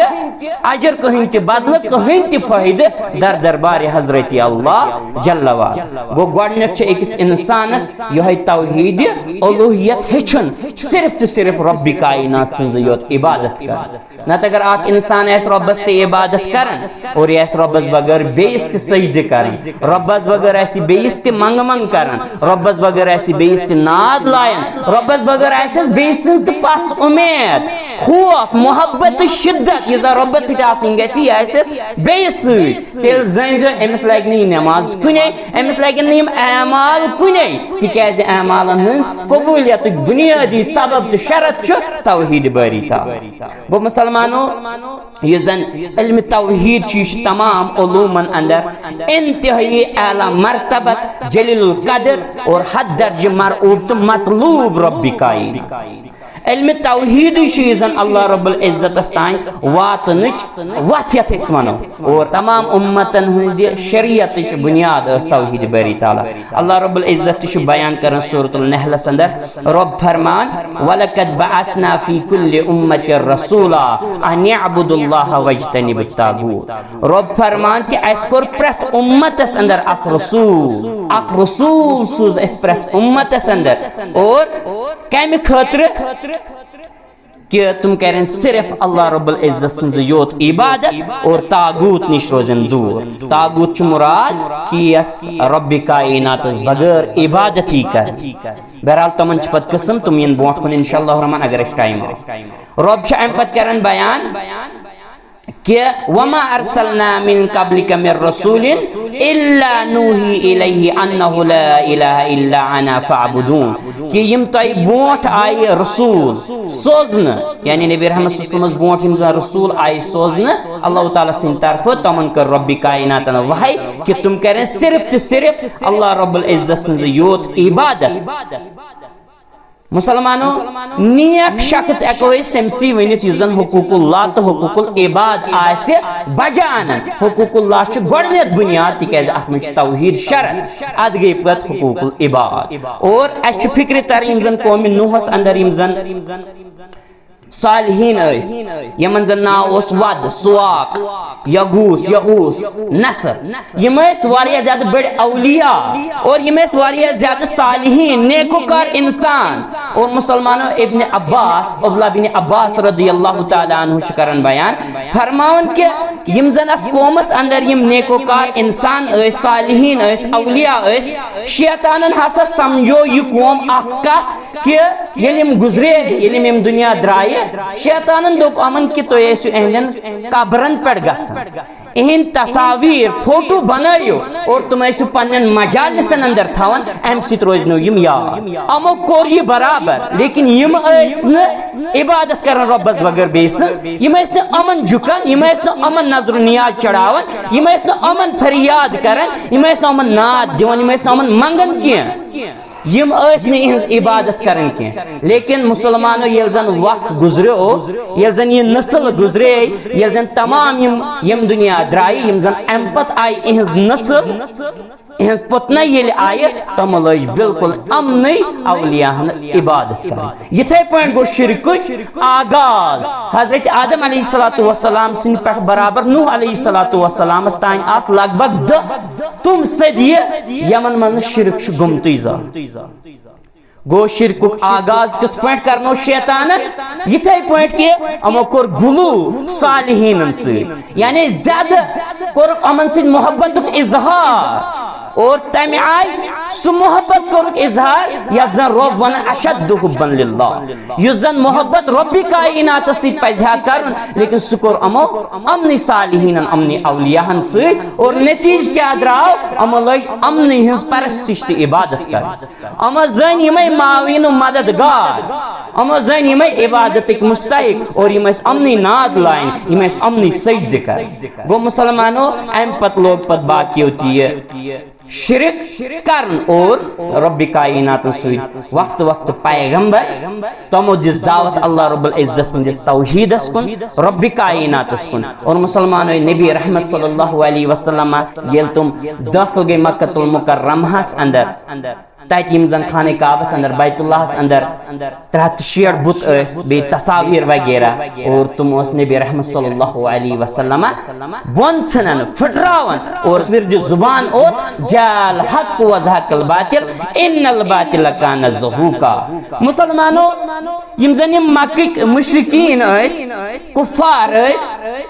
اجر، کٕہٕنۍ تہِ بدلہٕ، کٕہٕنۍ تہِ فٲیدٕ در دربارِ حضرت اللہ جل وعلا۔ گوٚو، گۄڈٕنیتھ چھُ أکِس انسانس یِہوٚے توحید الوہیت ہیٚچھُن، صرف تہٕ صرف رۄبِ کائنات سٕنٛزٕے یوت عبادت کرٕنۍ۔ نتہٕ اگر اکھ انسان آسہِ رۄبس تہِ عبادت کران اور یہِ آسہِ رۄبس بغٲر بیٚیِس تہِ سجدٕ کران، رۄبس بغٲر آسہِ بیٚیِس تہِ منگہٕ منگ کران، رۄبس بغٲر آسہِ بیٚیِس تہِ ناد لایان، رۄبس بغٲر آسٮ۪س بیٚیہِ سٕنٛز تہِ پژھ، اُمید، خوف، محبت تہٕ شدت، یہِ زن رۄبس سۭتۍ آسٕنۍ گژھِ، یہِ آسٮ۪س بیٚیِس سۭتۍ، تیٚلہِ زٲنۍزیو، أمِس لگہِ نہٕ یہِ نماز کُنے، أمِس لگن نہٕ یِم اعمال کُنے، تِکیازِ اعمالن ہٕنٛز قبولیتُک بنیٲدی سبب تہٕ شرط چھُ توحید باری تعالیٰ۔ گوٚو مسلمانو، یُس زن علم توحید چھُ، یہِ چھُ تمام علومن اندر انتہائی اعلیٰ مرتبت، جلیل القدر اور حد درجہ مرعوب تہٕ مطلوب رۄبِ کائنات۔ علم توحیدٕے چھُ یہِ زن اللہ رب العزتس تام واتنٕچ وتھ یتھ أسۍ ونو۔ اور تمام امتن ہٕنٛدِ شریعتٕچ بنیاد ٲس توحید باری تعالیٰ۔ اللہ رب العزت تہِ چھُ بیان کران سورۃ النحلس اندر، رۄب فرمان، "ولقد بعثنا فی کل امة رسولا ان اعبدوا اللہ واجتنبوا الطاغوت۔" رۄب فرمان کہِ اسہِ کوٚر پرٛٮ۪تھ امتس اندر اکھ رسول، اکھ رسول سوٗز اسہِ پرٛٮ۪تھ امتس اندر۔ اور کمہِ خٲطرٕ؟ کہ تم کرن صرف اللہ رب العزت سٕنٛز یوت عبادت اور طاغوت نش روزن دور۔ طاغوت چھُ مراد کہ یس رب کائناتس بغیر عبادت ہی کر۔ بہرحال، تمن چھِ پتہٕ قسم، تم یِن برونٛٹھ کُن انشاءاللہ الرحمن اگر اسہِ ٹائم آو۔ رب چھُ امہِ پتہٕ کران بیان کہ وما ارسلنا من قبلک من رسول الا نوحی الیہ انہ لا الہ الا انا فاعبدون، کہ یِم تۄہہِ برونٛٹھ آیہِ رسول سوزنہٕ، یعنی نبی رحمت صلی اللہ علیہ وسلمس برونٛٹھ یِم زن رسول آیہِ سوزنہٕ اللہ تعالیٰ سٕنٛدِ طرفہٕ، تِمن کٔر رۄبِ کائناتن وحی کہ تِم کرن صرف تہٕ صرف اللہ رب العزت سٕنٛز یوت عبادت۔ مسلمانو، نیک شخص ہیٚکو أسۍ تٔمسٕے ؤنِتھ یُس زن حقوق اللہ تہٕ حقوق العباد آسہِ بجا انان۔ حقوق اللہ چھُ گۄڈٕنیتھ بُنیاد، تِکیازِ اتھ منٛز چھُ توحید شرط، اتھ گٔے پتہٕ حقوق العباد۔ اور اسہِ چھِ فکرِ تران یِم زن قومِ نوحس اندر یِم زن صالحین ٲسۍ، یِمن زن ناو اوس ود، سواق، یغوث، یعوث، نصر۔ یِم ٲسۍ واریاہ زیادٕ بٔڑۍ اولیاء اور یِم ٲسۍ واریاہ زیادٕ صالحین، نیکوکار انسان۔ اور مسلمانو، ابن عباس، عبداللہ بن عباس رضی اللہ تعالیٰ عنہ چھُ کران بیان، فرماوان کہ یِم زن اتھ قومس اندر یِم نیکوکار انسان ٲسۍ، صالحین ٲسۍ، اولیاء ٲسۍ، شیطانن ہسا سمجھو یہِ قوم اکھ کتھ کہ ییٚلہِ یِم گُزرے، ییٚلہِ یِم ییٚمہِ دُنیا درٛایہِ، شیطانن دوٚپ یِمن کہ تُہۍ ٲسِو اِہِنٛدٮ۪ن قبرن پٮ۪ٹھ گژھان، اِہِنٛدۍ تصاویر، فوٹو بنٲیِو اور تِم ٲسِو پننٮ۪ن مجالسن اندر تھاوان، امہِ سۭتۍ روزنو یِم یاد۔ یِمو کوٚر یہِ برابر، لیکن یِم ٲسۍ نہٕ عبادت کران رۄبس بغٲر بیٚیہِ سٕنٛز، یِم ٲسۍ نہٕ یِمن جُکان، یِم ٲسۍ نہٕ یِمن نظر و نیاز چڑھاوان، یِم ٲسۍ نہٕ یِمن فریاد کران، یِم ٲسۍ نہٕ یِمن ناد دِوان، یِم ٲسۍ نہٕ یِمن منگان کینٛہہ۔ یِم ٲسۍ نہٕ یِہٕنٛز عبادت کران کینٛہہ، لیکن مسلمانو ییٚلہِ زن وقت گُزریو، ییٚلہِ زن یہِ نسل گُزرے، ییٚلہِ زن تمام یِم، یِم دُنیا درٛایہِ، یِم زن امہِ پتہٕ آیہِ یِہٕنٛز نسل، یِہٕنٛز پُتنہ ییٚلہِ آیہِ، تِمو لٲج بالکل یِمنٕے اولیاہن عبادت کرٕنۍ۔ یِتھے پٲٹھۍ گوٚو شرکٕچ آغاز۔ حضرت آدم علیہ الصلوۃ والسلام سٕنٛدِ پٮ۪ٹھ برابر نوح علیہ الصلوۃ والسلامس تام آسہٕ لگ بگ دہ تِم صدیہِ، یِمن منٛز نہٕ شرک چھُ گوٚمتُے زانٛہہ۔ گوٚو شرکُک آغاز کِتھ پٲٹھۍ کرنو شیطانن؟ یِتھے پٲٹھۍ کہِ یِمو کوٚر گلو صالحیٖنن سۭتۍ، یعنی زیادٕ کوٚر یِمن سۭتۍ محبتُک اظہار، اور تمہِ آیہِ سُہ محبت کوٚرُکھ اظہار یتھ زن رۄب ونان اشد حبا للہ، یُس زن محبت رۄبِ کائناتس سۭتۍ پزِ ہا کرُن، لیکن سُہ کوٚر یِمو یِمنٕے صالحیٖنن، یِمنٕے اولیاہن سۭتۍ، اور نتیجہٕ کیٛاہ درٛاو؟ یِمو لٲج یِمنٕے ہٕنٛز پرستش تہٕ عبادت کرٕنۍ۔ اما زن یمے معاون و مددگار، اما زن یمے عبادتک مستحق، اور یم ٲسۍ یِمنٕے ناد لاین، یم ٲسۍ یِمنٕے سجدٕ کران۔ گوٚو مسلمانو، امہِ پتہٕ لوگ پتہٕ باقیو تہِ یہِ شرک کرن اور رۄبِ کائناتن سۭتۍ وقتہٕ وقتہٕ پیغمبر، تِمو دِژ دعوت اللہ رب العزت سٕنٛدِس توحیدس کُن، رۄبِ کائناتس کُن۔ اور مسلمانو، نبی رحمت صلی اللہ علیہ وسلم ییٚلہِ تِم دٲخل گٔے مکۃ المکرمہس اندر، تتہِ یِم زن خانہ کعبس اندر، بیت اللہس اندر ترٛےٚ ہتھ تہٕ شیٹھ بُت ٲسۍ، بیٚیہِ تصاویر وغیرہ، اور تِم اوس نبی رحمت صلی اللہ علیہ وسلم بۄن ژھٕنان، پھٕٹراوان، اور ورجہِ زبان اوس، جاء الحق وزهق الباطل ان الباطل کان زهوقا۔ مسلمانو، یِم زن یِم مکٕکۍ مشرکین ٲسۍ، کفار ٲسۍ،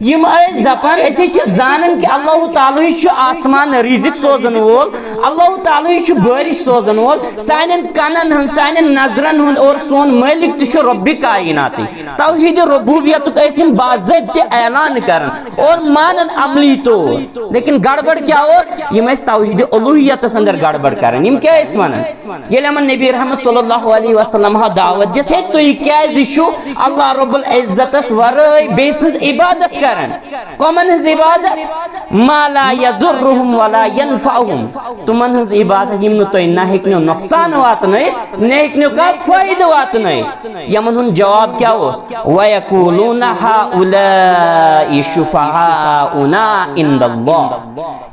یِم ٲسۍ دپان، أسۍ چھِ زانان کہِ اللہ تعالیٰ چھُ آسمان رزق سوزن وول، اللہ تعالیٰ چھُ بارش سوزن وول، سانٮ۪ن کنن ہُنٛد، سانٮ۪ن نظرن ہُنٛد اور سون مٲلِک تہِ چھُ رۄبِ کائناتٕے۔ توحید ربوبیتُک ٲسۍ یِم باضٲبطہٕ اعلان کران اور مانان عملی طور، لیکن گڑبڑ کیٛاہ اوس؟ یِم ٲسۍ توحید الوہیتس اندر گڑبڑ کران۔ یِم کیٛاہ ٲسۍ ونان؟ ییٚلہِ یِمن نبی رحمت صلی اللہ علیہ وسلم ہا دعوت دِژ، ہے، تُہۍ کیٛازِ چھِو اللہ رب العزتس ورٲے بیٚیہِ سٕنٛز عبادت کران؟ کۄمن ہٕنٛز عبادت؟ ما لا یضرهم ولا ینفعهم۔ تِمن ہٕنٛز عبادت، یِم نہٕ تۄہہِ نہ ہیٚکنو نۄقصان واتنٲیِتھ، نہ ہیٚکنو کانٛہہ فٲیدٕ واتنٲیِتھ۔ یِمن ہُنٛد جواب کیٛاہ اوس؟ ویقولون هؤلاء شفعاؤنا عند اللہ۔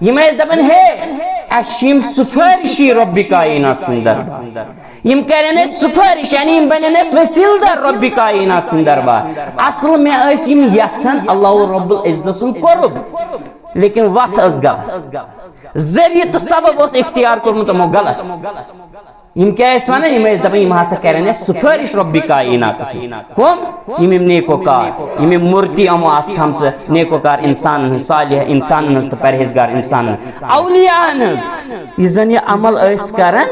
یِم ٲسۍ دپان، ہے، اَسہِ چھِ یِم سُفٲرشی رۄبِ کائنات سٕنٛدِ دربار۔ یِم کرن اَسہِ سُفٲرِش، یعنی یِم بنن اَسہِ وسیلہٕ در رۄبِ کائنات سٕنٛدِ دربار۔ اصل مےٚ ٲسۍ یِم یژھان اللہ رب العزت سُنٛد قرب، لیکن وتھ ٲس غلط، ذٔریعہٕ تہٕ سبب اوس اختیار کوٚرمُت یِمو غلط۔ یِم کیٛاہ ٲسۍ ونان؟ یِم ٲسۍ دپان، یِم ہسا کرن اَسہِ سُفٲرِش رۄبِ کائناتس سۭتۍ۔ کم؟ یِم، یِم نیکوکار، یِم، یِم مورتی یِمو آسہٕ تھامژٕ نیکوکار انسانن ہٕنٛز، صالح انسانن ہٕنٛز تہٕ پرہیزگار انسانن ہٕنٛز، اولیاءن ہٕنٛز۔ یہِ زن یہِ عمل ٲسۍ کران،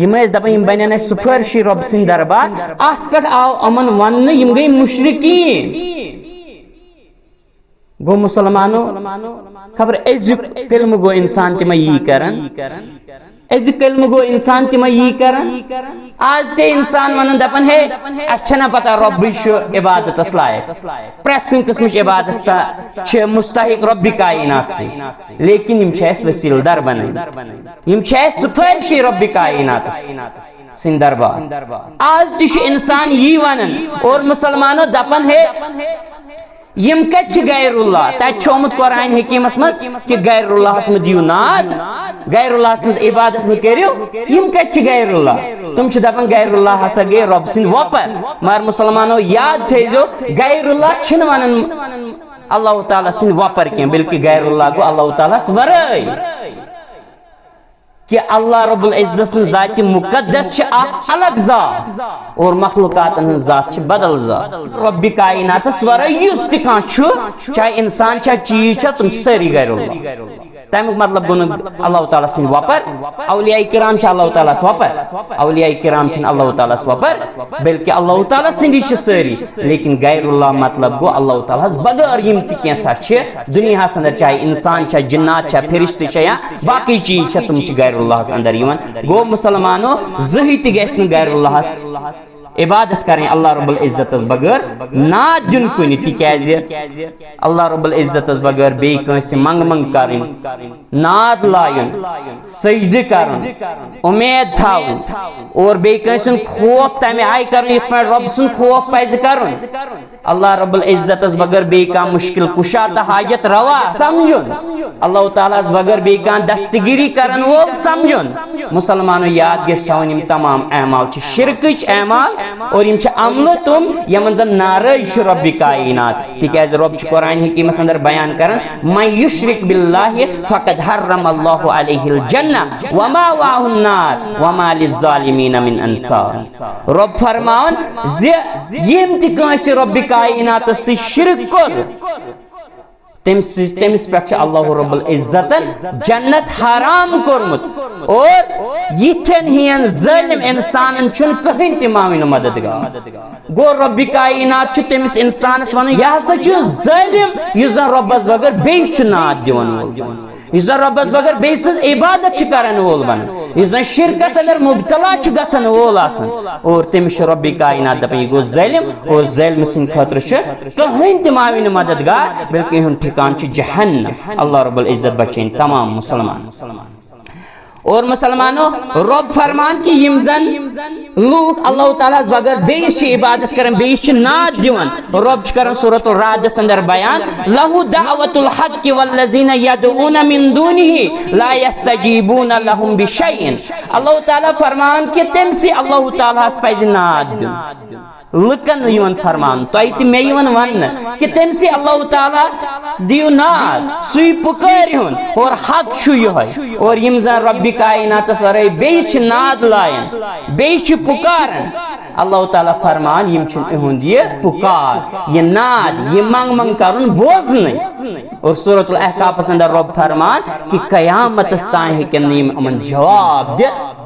یِم ٲسۍ دپان، یِم بنن اَسہِ سُفٲرشی رۄب سٕنٛدِ دربار۔ اتھ پٮ۪ٹھ آو یِمن وننہٕ، یِم گٔے مشرکین۔ گوٚو مسلمانو، خبر أزیُک کلمہٕ گوٚو انسان تہِ ما یی کران؟ أزیُک کلمہٕ گوٚو انسان تہِ ما یی کران؟ آز تہِ انسان ونان، دپان، ہے، اَسہِ چھَنہ پتہ رۄبٕے چھُ عبادتس لایق۔ پرٛٮ۪تھ کُنہِ قٕسمٕچ عبادت سا چھِ مستحق رۄبِ کائنات سٕے، لیکن یِم چھِ اَسہِ وسیلہٕ در بنان، یِم چھِ اَسہِ سُفٲرشی رۄبِ کائناتس سٕنٛدِ دربار۔ آز تہِ چھُ انسان یی ونان اور مسلمانو دپان، ہے، یِم کتہِ چھِ غیر اللہ؟ تتہِ چھُ آمُت قرآن حکیمس منٛز کہِ غیر اللہس مہٕ دِیِو ناد، غیر اللہ سٕنٛز عبادت مہٕ کٔرِو۔ یِم کتہِ چھِ غیر اللہ؟ تِم چھِ دپان غیر اللہ ہسا گٔے رۄب سٕنٛدۍ وۄپر۔ مگر مسلمانو یاد تھٲیزیو، غیر اللہ چھِنہٕ ونان اللہ تعالیٰ سٕنٛدۍ وۄپر کینٛہہ، بلکہِ غیر اللہ گوٚو اللہ تعالیٰ ہس ورٲے۔ کہ اللہ رب العزت سٕنٛز ذاتِ مقدس چھِ اکھ الگ ذات اور مخلوقاتن ہٕنٛز ذات چھِ بدل ذات۔ رۄبِ کائناتس ورٲے یُس تہِ کانٛہہ چھُ، چاہے انسان چھا، چیٖز چھا، تِم چھِ سٲری غیر اللہ۔ تمیُک مطلب گوٚو نہٕ اللہ تعالیٰ سٕنٛدۍ وۄپر، اولیاء کرام چھِ اللہ تعالیٰ ہس وۄپر، اولیاء کرام چھِنہٕ اللہ تعالیٰ ہس وۄپر، بلکہِ اللہ تعالیٰ سٕنٛدی چھِ سٲری، لیکن غیر اللہ مطلب گوٚو اللہ تعالیٰ ہس بغٲر یِم تہِ کینٛژھا چھِ، دُنیاہس اندر، چاہے انسان چھا، جنات چھا، فرشتہٕ چھا یا باقی چیٖز چھا، تِم چھِ غیر اللہس اندر یِوان۔ گوٚو مسلمانو، زٕہٕے تہِ گژھِ نہٕ غیر اللہس عبادت کرٕنۍ اللہ رب العزتس بغٲر، ناد دیُن کُنہِ، تِکیازِ اللہ رب العزتس بغٲر بیٚیہِ کٲنٛسہِ منٛگہٕ منٛگہٕ کرٕنۍ، ناد لایُن، سجدٕ کرُن، اُمید تھاوُن اور بیٚیہِ کٲنٛسہِ ہُنٛد خوف تمہِ آیہِ کرُن یِتھ پٲٹھۍ رۄب سُنٛد خوف پزِ کرُن۔ اللہ رب العزتس بغٲر بیٚیہِ کانٛہہ مشکل کشا تہٕ حاجت روا سمجھُن، اللہ تعالیٰ ہس بغٲر بیٚیہِ کانٛہہ دستگیری کرن وول سمجھُن۔ مسلمانو یاد گژھِ تھاوُن، یِم تمام اعمال چھِ شرکٕچ اعمال، اور یِم چھِ عملہٕ تِم یِمن زن ناراض چھِ رۄبِ کائنات، تِکیازِ رۄب چھُ قرآن حکیمس اندر بیان کران، من یشرک باللہ فقد حرم اللہ علیہ الجنہ ومأواہ النار وما للظالمین من انصار۔ رۄب فرماوان زِ ییٚمۍ تہِ کٲنٛسہِ رۄبِ کائناتس سۭتۍ شرک کوٚر، تٔمِس تٔمِس پٮ۪ٹھ چھُ اللہ رب العزتن جنت حرام کوٚرمُت، اور یِتھٮ۪ن ہِوٮ۪ن ظٲلم انسانن چھُنہٕ کٕہٕنۍ تہِ معاون و مددگار۔ گوٚو رۄبِ کائنات چھُ تٔمِس انسانس ونان، یہِ ہسا چھُ ظٲلم یُس زن رۄبس بغٲر بیٚیِس چھُ ناد دِوان وول، یُس زن رۄبس بغٲر بیٚیہِ سٕنٛز عبادت چھُ کران وول بنان، یُس زن شرکس اندر مبتلا چھُ گژھان وول آسان، اور تٔمِس چھُ رۄبِ کائنات دپان، یہِ گوٚو ظٲلم، اور ظٲلمہٕ سٕنٛدِ خٲطرٕ چھُ کٕہٕنۍ تہِ معاون مددگار، بلکہ یِہُنٛد ٹھکان چھُ جہنم۔ اللہ رب العزت بچٲیِن تمام مسلمان۔ اور مسلمانو، رۄب فرمان کہِ یِم زن لوٗکھ اللہ تعالیٰ ہس بغٲر بیٚیِس چھِ عبادت کران، بیٚیِس چھِ ناد دِوان، رۄب چھُ کران سورۃ الرعدس اندر بیان، لہ دعوت الحق والذین یدعون من دونہ لا یستجیبون لہم بشیء۔ اللہ تعالیٰ فرمان کہِ تٔمسٕے اللہ تعالیٰ ہس پزِ ناد دیُن۔ لُکن یِوان فرمان، تۄہہِ تہِ مےٚ یِوان وننہٕ کہِ تٔمسٕے اللہ تعالیٰ دِیِو ناد، سُے پُکٲرِہُن، اور حق چھُ یِہوٚے۔ اور یِم زن رۄبِ کائناتس ورٲے بیٚیِس چھِ ناد لایان، بیٚیِس چھِ پُکاران، اللہ تعالیٰ فرمان، یِم چھِنہٕ یِہُنٛد یہِ پُکار، یہِ ناد، یہِ منٛگ منٛگ کرُن بوزنٕے۔ اور سورۃ الاحقافس اندر رۄب فرمان کہِ قیامتس تام ہیٚکن نہٕ یِم یِمن جواب دِتھ۔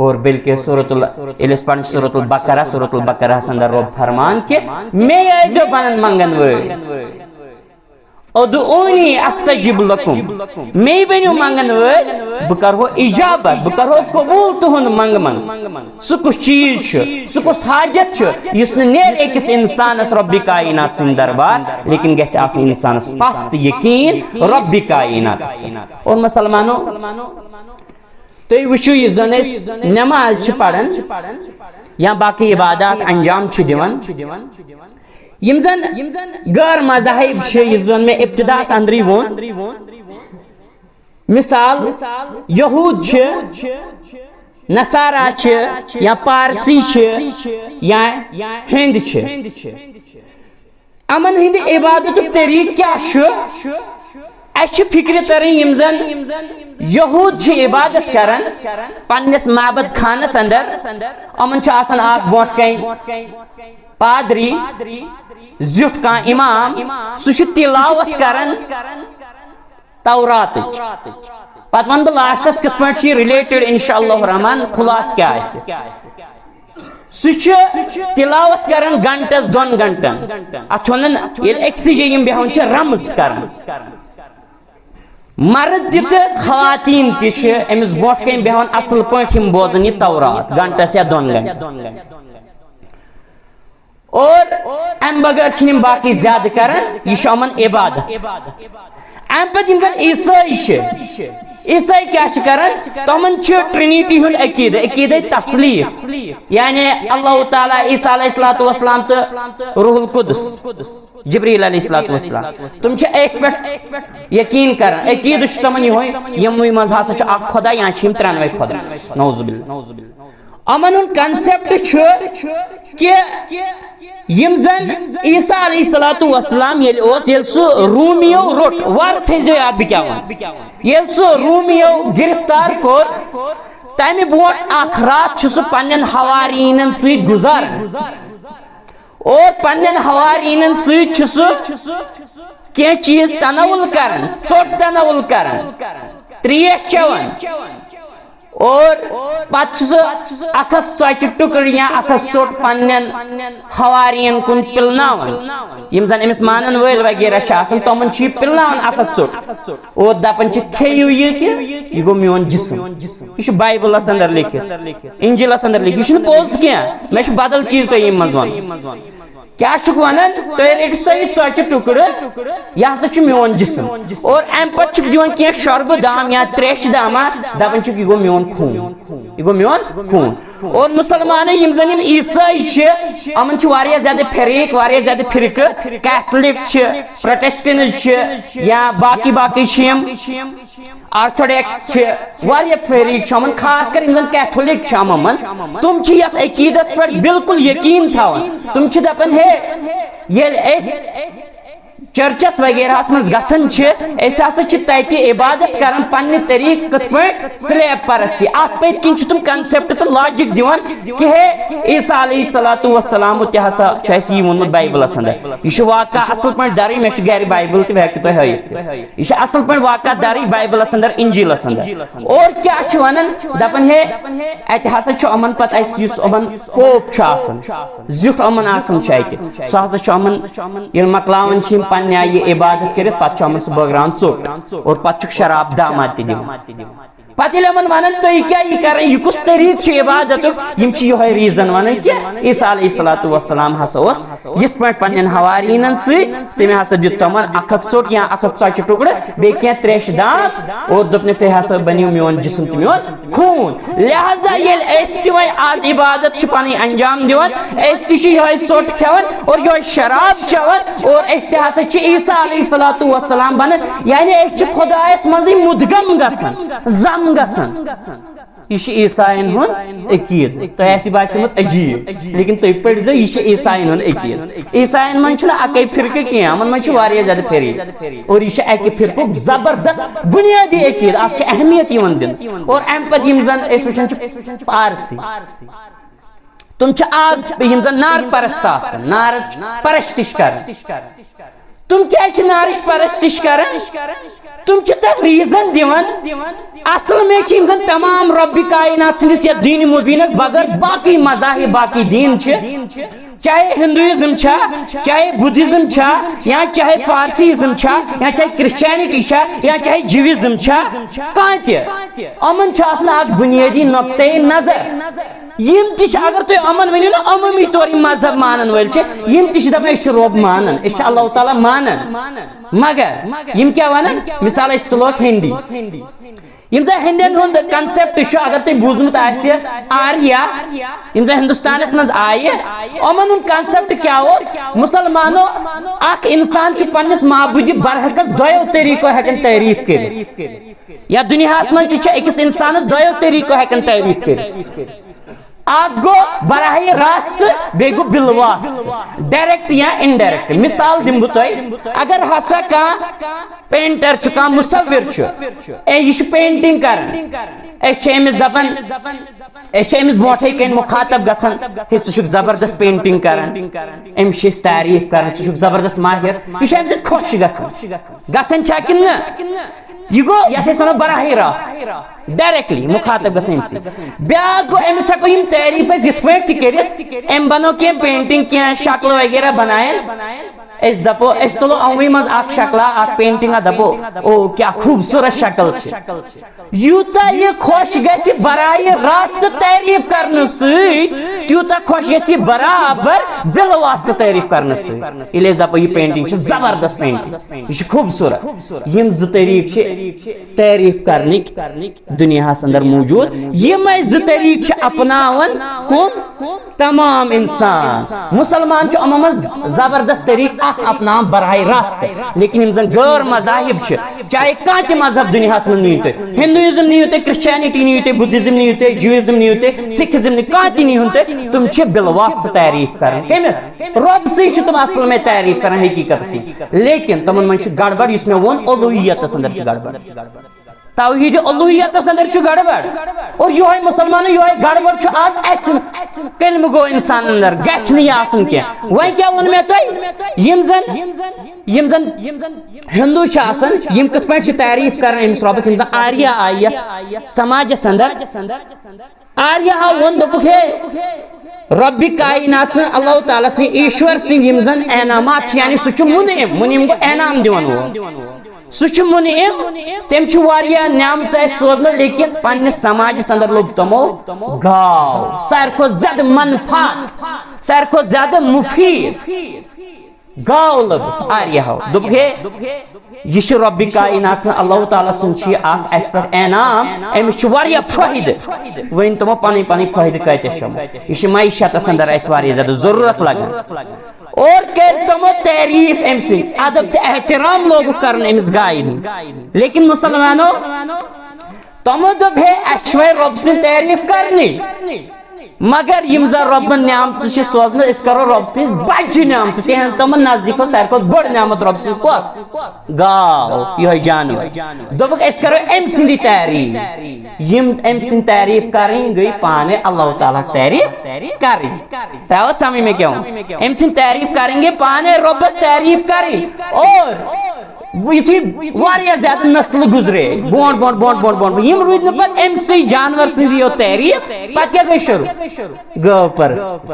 اور بلکہ سورۃ ال-، ییٚلہِ أسۍ پران چھِ سورۃ البقرہ، سورۃ البقرہس اندر رۄب فرمان کہِ مے ٲسۍزیو پنُن منٛگن وٲلۍ۔ ادعونی استجب لکم، مے بٔنِو منٛگن وٲلۍ، بہٕ کرہو اجابت، بہٕ کرہو قبول تُہُنٛد منٛگہٕ منٛگ۔ سُہ کُس چیٖز چھُ، سُہ کُس حاجت چھُ، یُس نہٕ نیرِ أکِس انسانس رۄبِ کائنات سٕنٛدِ دربار، لیکن گژھِ آسُن انسانس پستہٕ یقین رۄبِ کائناتس پٮ۪ٹھ۔ اور مسلمانو، تُہۍ وٕچھِو، یُس زن أسۍ نماز چھِ پران یا باقٕے عبادات انجام چھِ دِوان، یِم زن غٲر مذاہب چھِ، یُس زن مےٚ ابتداہس اندرٕے ووٚن، مثال، یہوٗد چھِ، نصارہ چھِ، یا پارسی چھِ، یا ہیٚنٛدۍ چھِ۔ یِمن ہٕنٛدِ عبادتُک طریٖقہٕ کیٛاہ چھُ؟ اَسہِ چھِ فِکرِ ترٕنۍ، یِم زن یہوٗد چھِ عبادت کران پننِس معبد خانس اندر، یِمن چھُ آسان اکھ برونٛٹھ کنہِ پادری، زیُٹھ کانٛہہ امام، سُہ چھُ تلاوت کران توراتٕچ۔ پتہٕ ونہٕ بہٕ لاسٹس کِتھ پٲٹھۍ چھِ یہِ related، انشاءاللہ الرحمن، خلاصہٕ کیٛاہ آسہِ۔ سُہ چھُ تلاوت کران گھنٹس دۄن گھنٹن۔ اتھ چھِ ونان، ییٚلہِ أکسٕے جایہِ یِم بیٚہوان چھِ رمز کران۔ مرد تہِ تہٕ خواتین تہِ چھِ أمِس برونٛٹھ کنہِ بیٚہوان، اصل پٲٹھۍ یِم بوزان یہِ تورات گھنٹس یا دۄن گھنٹن۔ اور امہِ بغٲر چھِنہٕ یِم باقٕے زیادٕ کران، یہِ چھُ یِمن عبادت۔ امہِ پتہٕ یِم زن عیسٲے چھِ، عیسٲے کیٛاہ چھِ کران؟ تِمن چھُ ٹرینیٹی ہُنٛد عقیدٕ، عقیدے تثلیث، یعنی اللہ تعالیٰ، عیسیٰ علیہ الصلوۃ والسلام تہٕ روح القدس، جبریل علیہ الصلوۃ والسلام، تِم چھِ أتھۍ پٮ۪ٹھ یقین کران۔ عقیدٕ چھُ تِمن یِہوٚے، یِموٕے منٛز ہسا چھُ اکھ خۄدا یا چھِ یِم ترٛٮ۪نوَے خۄدا۔ نعوذ باللہ۔ یِمن ہُنٛد concept چھُ کہِ یِم زن عیسیٰ علیہ الصلوۃ والسلام ییٚلہِ اوس، ییٚلہِ سُہ رومیو روٚٹ، وارٕ تھٲیزیو یاد بہٕ کیٛاہ وَنہٕ۔ ییٚلہِ سُہ رومیو گرفتار کوٚر، تمہِ برونٛٹھ اکھ راتھ چھُ سُہ پننٮ۪ن حواریٖنن سۭتۍ گُزاران۔ اور پننٮ۪ن حواریٖنن سۭتۍ چھُ سُہ کینٛہہ چیٖز تناول کران، ژوٚٹ تناول کران، تریش چٮ۪وان۔ اور پتہٕ چھُ سُہ اکھ اکھ ژۄچہِ ٹُکرٕ یا اکھ اکھ ژوٚٹ پننٮ۪ن حواریٖن کُن پِلناوان، یِم زن أمِس مانن وٲلۍ وغیرہ چھِ آسان، تِمن چھُ یہِ پِلناوان اکھ اکھ ژوٚٹ اور دپان چھِ، "کھیٚیِو یہِ کہِ یہِ گوٚو میون جسم۔" یہِ چھُ بایبلس اندر لیکھِتھ، انجیلس اندر لیکھِتھ۔ یہِ چھُنہٕ پوٚز کینٛہہ، مےٚ چھُ بدل چیٖز تۄہہِ ییٚمہِ منٛز ونُن۔ کیٛاہ چھُکھ ونان؟ تُہۍ رٔٹِو سا یہِ ژۄچہِ ٹُکرٕ، یہِ ہسا چھُ میون جسم۔ اور امہِ پتہٕ چھُکھ دِوان کینٛہہ شربہٕ دام یا تریشہِ داما، دپان چھُکھ، "یہِ گوٚو میون خوٗن، یہِ گوٚو میون خوٗن۔" اور مسلمانو، یِم زن یِم عیسٲے چھِ، یِمن چھِ واریاہ زیادٕ فریق، واریاہ زیادٕ فرقہٕ۔ کیتھولک چھِ، پروٹسٹنٹ چھِ، یا باقی باقی چھِ یِم۔ آرتھوڈاکس چھِ، واریاہ فریق چھِ یِمن، خاص کر یِم زن کیتھولک چھِ یِمن منٛز۔ تِم چھِ یتھ عقیدس پٮ۪ٹھ بالکل یقین تھاوان۔ تِم چھِ دپان، ہے، ییٚلہِ أسۍ چرچس وغیرہس منٛز گژھان چھِ، أسۍ ہسا چھِ تتہِ عبادت کران پننہِ طریقہٕ کِتھ پٲٹھۍ؟ سلیب پرستی۔ اتھ پٔتۍ کِنۍ چھِ تِم concept تہٕ logic دِوان کہِ ہے، عیسیٰ علیہ الصلوۃ والسلام تہِ ہسا چھُ اَسہِ یی ووٚنمُت بایبلس اندر۔ یہِ چھُ واقعہ اصل پٲٹھۍ درٕے، مےٚ چھُ گرِ بایبل تہِ، بہٕ ہٮ۪کہٕ تۄہہِ ہٲیِتھ۔ یہِ چھُ اصل پٲٹھۍ واقعہ درٕے بایبلس اندر، انجیلس اندر۔ اور کیٛاہ چھِ ونان؟ دپان ہے، اتہِ ہسا چھُ یِمن پتہٕ اَسہِ یُس یِمن پوپ چھُ آسان، زیُٹھ یِمن آسان چھُ اتہِ، سُہ ہسا چھُ یِمن، ییٚلہِ مۄکلاوان چھِ یِم پننہِ آیہِ یہِ عبادت کٔرِتھ، پتہٕ چھُ یِمن سُہ بٲگراوان ژوٚٹ اور پتہٕ چھُکھ شراب داماد تہِ دِوان۔ پتہٕ ییٚلہِ یِمن ونان، تُہۍ کیٛاہ یہِ کران، یہِ کُس طریٖقہٕ چھُ عبادتُک، یِم چھِ یِہوٚے reason ونان کہِ عیسیٰ علیہ الصلوۃ والسلام ہسا اوس یِتھ پٲٹھۍ پننٮ۪ن حواریٖنن سۭتۍ، تٔمۍ ہسا دیُت تِمن اکھ اکھ ژوٚٹ یا اکھ اکھ ژۄچہِ ٹُکڑٕ، بیٚیہِ کینٛہہ تریشہِ دانٛد، اور دوٚپنکھ، تُہۍ ہسا بٔنِو میون جسم تہٕ میون خوٗن۔ لہذا ییٚلہِ أسۍ تہِ وۄنۍ آز عبادت چھِ پنٕنۍ انجام دِوان، أسۍ تہِ چھِ یِہوٚے ژوٚٹ کھٮ۪وان اور یِہوٚے شراب چٮ۪وان، اور أسۍ تہِ ہسا چھِ عیسیٰ علیہ الصلوۃ والسلام بنان، یعنی أسۍ چھِ خدایس منٛزٕے مُدغم گژھان، ضم گژھان۔ یہِ چھُ عیساین ہُنٛد عقیٖدٕ۔ تۄہہِ آسہِ باسیومُت عجیٖب، لیکن تُہۍ پٔرۍزیو، یہِ چھُ عیساین ہُنٛد عقیٖدٕ۔ عیساین منٛز چھُنہٕ اَکٕے فرقہٕ کینٛہہ، یِمن منٛز چھِ واریاہ زیادٕ فرقہٕ۔ اور یہِ چھُ اَکہِ فرقُک زبردست بُنیٲدی عقیٖدٕ، اَتھ چھِ اہمیت یِوان دِنہٕ۔ اور اَمہِ پتہٕ یِم زن أسۍ وٕچھان چھِ پارسی، تِم چھِ اَکھ، یِم زن نار پرست آسان، نارٕچ پرستش کران۔ تِم کیٛازِ چھِ نارٕچ پرستش کران؟ تِم چھِ تتھ reason دِوان، اصل میں چھِ یِم زن تمام رۄبِ کائنات سٕنٛدِس یتھ دین مبینس بغٲر باقی مذاہب، باقی دین چھِ، چاہے ہندوازم چھا، چاہے بدھزم چھا، یا چاہے فارسیزم چھا، یا چاہے کرسچینٹی چھا، یا چاہے جوازم چھا، کانٛہہ تہِ، یِمن چھُ آسان اکھ بُنیٲدی نقطۂ نظر۔ یِم تہِ چھِ، اگر تُہۍ یِمن ؤنِو نا، عموٗمی طور یِم مذہب مانن وٲلۍ چھِ، یِم تہِ چھِ دپان، أسۍ چھِ رۄب مانان، أسۍ چھِ اللہ تعالیٰ مانان۔ مگر یِم کیٛاہ ونان؟ مثال، أسۍ تُلوکھ ہیندی۔ یِم زن ہیندین ہُنٛد concept چھُ، اگر تۄہہِ بوٗزمُت آسہِ آریا، یِم زن ہندوستانس منٛز آیہِ، یِمن ہُنٛد concept کیٛاہ اوس؟ مسلمانو، اکھ انسان چھُ پننِس معبوٗدِ برحقس دۄیو طریٖقو ہٮ۪کان تعریٖف کٔرِتھ۔ یا دُنیاہس منٛز تہِ چھِ أکِس انسانس دۄیو طریٖقو ہٮ۪کان تعریٖف کٔرِتھ۔ اکھ گوٚو براہ راست، بیٚیہِ گوٚو بالواسطہٕ، direct یا indirect۔ مثال دِمہٕ بہٕ تۄہہِ، اگر ہسا کانٛہہ painter چھُ، کانٛہہ مُصوِر چھُ، اے، یہِ چھُ painting کران، أسۍ چھِ أمِس دپان، أسۍ چھِ أمِس برونٛٹھے کَنۍ مُخاطب گژھان، ہے، ژٕ چھُکھ زبردست painting کران، أمِس چھِ أسۍ تعریٖف کران، ژٕ چھُکھ زبردست ماہر، یہِ چھُ اَمہِ سۭتۍ خۄش گژھان۔ گژھان چھا کِنہٕ نہ؟ یہِ گوٚو یَتھ أسۍ وَنو براہ راست، directly مُخاطب گژھان أمِس سۭتۍ۔ بیٛاکھ گوٚو، أمِس ہٮ۪کو یِم تعریٖف أسۍ یِتھ پٲٹھۍ تہِ کٔرِتھ، أمۍ بنٲو کینٛہہ painting، کینٛہہ شکلہٕ وغیرہ بنایَن، أسۍ دَپو، أسۍ تُلو یِموٕے منٛز اکھ شکلہ، اکھ painting، دَپو، او، کیٛاہ خوٗبصوٗرت شکل چھِ۔ یوٗتاہ یہِ خۄش گژھِ براہ راست تعریٖف کرنہٕ سۭتۍ، تیوٗتاہ خۄش گژھِ یہِ برابر بِلواسطہٕ تعریٖف کرنہٕ سۭتۍ۔ ییٚلہِ أسۍ دَپو، یہِ painting چھِ زبردست painting، یہِ چھِ خوٗبصوٗرت، یِم زٕ طریٖقہٕ چھِ تعریٖف کرنٕکۍ دُنیاہَس اندر موٗجوٗد۔ یِمے زٕ طریٖقہٕ چھِ اپناوان کُم؟ تمام انسان۔ مسلمان چھُ یِمو منٛز زبردست طریٖقہٕ اکھ اپناوان براہ راست، لیکن یِم زن غٲر مذاہب چھِ، چاہے کانٛہہ تہِ مذہب دُنیاہَس منٛز نِیِو تُہۍ، Hinduism نِیِو تُہۍ، Christianity نِیِو تُہۍ، Buddhism نِیِو تُہۍ، Judaism نِیِو تُہۍ، Sikhism نِیِو، کانٛہہ تہِ نِیِو تُہۍ، تِم چھِ بِلواسطہٕ تعریٖف کران۔ کٔمِس؟ رۄب سٕے چھِ تِم اصل میں تعریٖف کران حقیٖقتس منٛز، لیکن تِمن منٛز چھِ گڑبڑ، یُس مےٚ ووٚن، الوہیتس اندر چھِ گڑبڑ۔ توحید الوہیتس اندر چھُ گڑبڑ۔ اور یہوے مسلمانو، یہوے گڑبڑ چھُ آز اسہِ۔ کلمہٕ گوٚو انسان اندر، گژھِ نہٕ یہِ آسُن کینٛہہ۔ وۄنۍ کیٛاہ ووٚن مےٚ تۄہہِ؟ یِم زن، یِم زن ہندو چھِ آسان، یِم کِتھ پٲٹھۍ چھِ تعریٖف کران أمِس رۄبس؟ یِم زن آریا آیہِ یتھ سماجس اندر، آریا ہا ووٚن، دوٚپُکھ، ہے، رۄبِ کائنات سٕنٛز، اللہ تعالیٰ سٕنٛز، ایشور سٕنٛز یِم زن انعامات چھِ، یعنی سُہ چھُ منعم، منعم گوٚو انعام دِوان وول۔ سُہ چھُ منعم، تٔمۍ چھُ واریاہ نعمژٕ اَسہِ سوزمٕژ، لیکن پننِس سماجس اندر لوٚب تِمو گاو۔ ساروی کھۄتہٕ زیادٕ منفعت، ساروی کھۄتہٕ زیادٕ مفید۔ گاو لٔبِتھ آریاہو۔ دوٚپُکھ، ہے، یہِ چھُ رۄبِ کائنات سٕنٛز، اللہ تعالیٰ سُنٛد چھُ یہِ اکھ اَسہِ پٮ۪ٹھ انعام، أمِس چھُ واریاہ فٲیدٕ۔ وۄنۍ تِمو پنٕنۍ پنٕنۍ فٲیدٕ کۭتیاہ چھِ یِمو۔ یہِ چھِ معیشتس اندر اَسہِ واریاہ زیادٕ ضروٗرت لگان۔ اور کٔر تِمو تعریٖف أمۍ سٕنٛدۍ، ادب تہٕ احترام لوگُکھ کرُن أمِس گایہِ ہُنٛد۔ لیکن مسلمانو، تِمو دوٚپ، ہے، اَسہِ چھِ وۄنۍ رۄب سٕنٛز تعریٖف کرنی، مگر یِم زن رۄبن نعمژٕ چھِ سوزمٕژ، أسۍ کرو رۄب سٕنٛز بجہِ نعمژٕ، تِہنٛد تِمن نزدیٖک ٲس ساروی کھۄتہٕ بٔڑ نعمت رۄب سٕنٛز کۄس؟ گاو، یِہوٚے جانور۔ دوٚپُکھ، أسۍ کرو أمۍ سٕنٛدی تعریٖف۔ یِم أمۍ سٕنٛدۍ تعریٖف کرٕنۍ گٔے پانے اللہ تعالیٰ ہس تعریٖف کرٕنۍ۔ تۄہہِ آو سمجھ مےٚ کیٛاہ ووٚن؟ أمۍ سٕنٛدۍ تعریٖف کرٕنۍ گٔے پانے رۄبس تعریٖف کرٕنۍ۔ اور یُتھُے واریاہ زیادٕ نسلہٕ گُزرے، بونٛٹھ بونٛٹھ بونٛٹھ بونٛٹھ بونٛٹھ، یِم روٗدۍ نہٕ پتہٕ أمۍ سٕے جانور سٕنٛزِ یوت تعریٖف، پتہٕ کیٛاہ گٔے شروٗع؟ گٲو پرست۔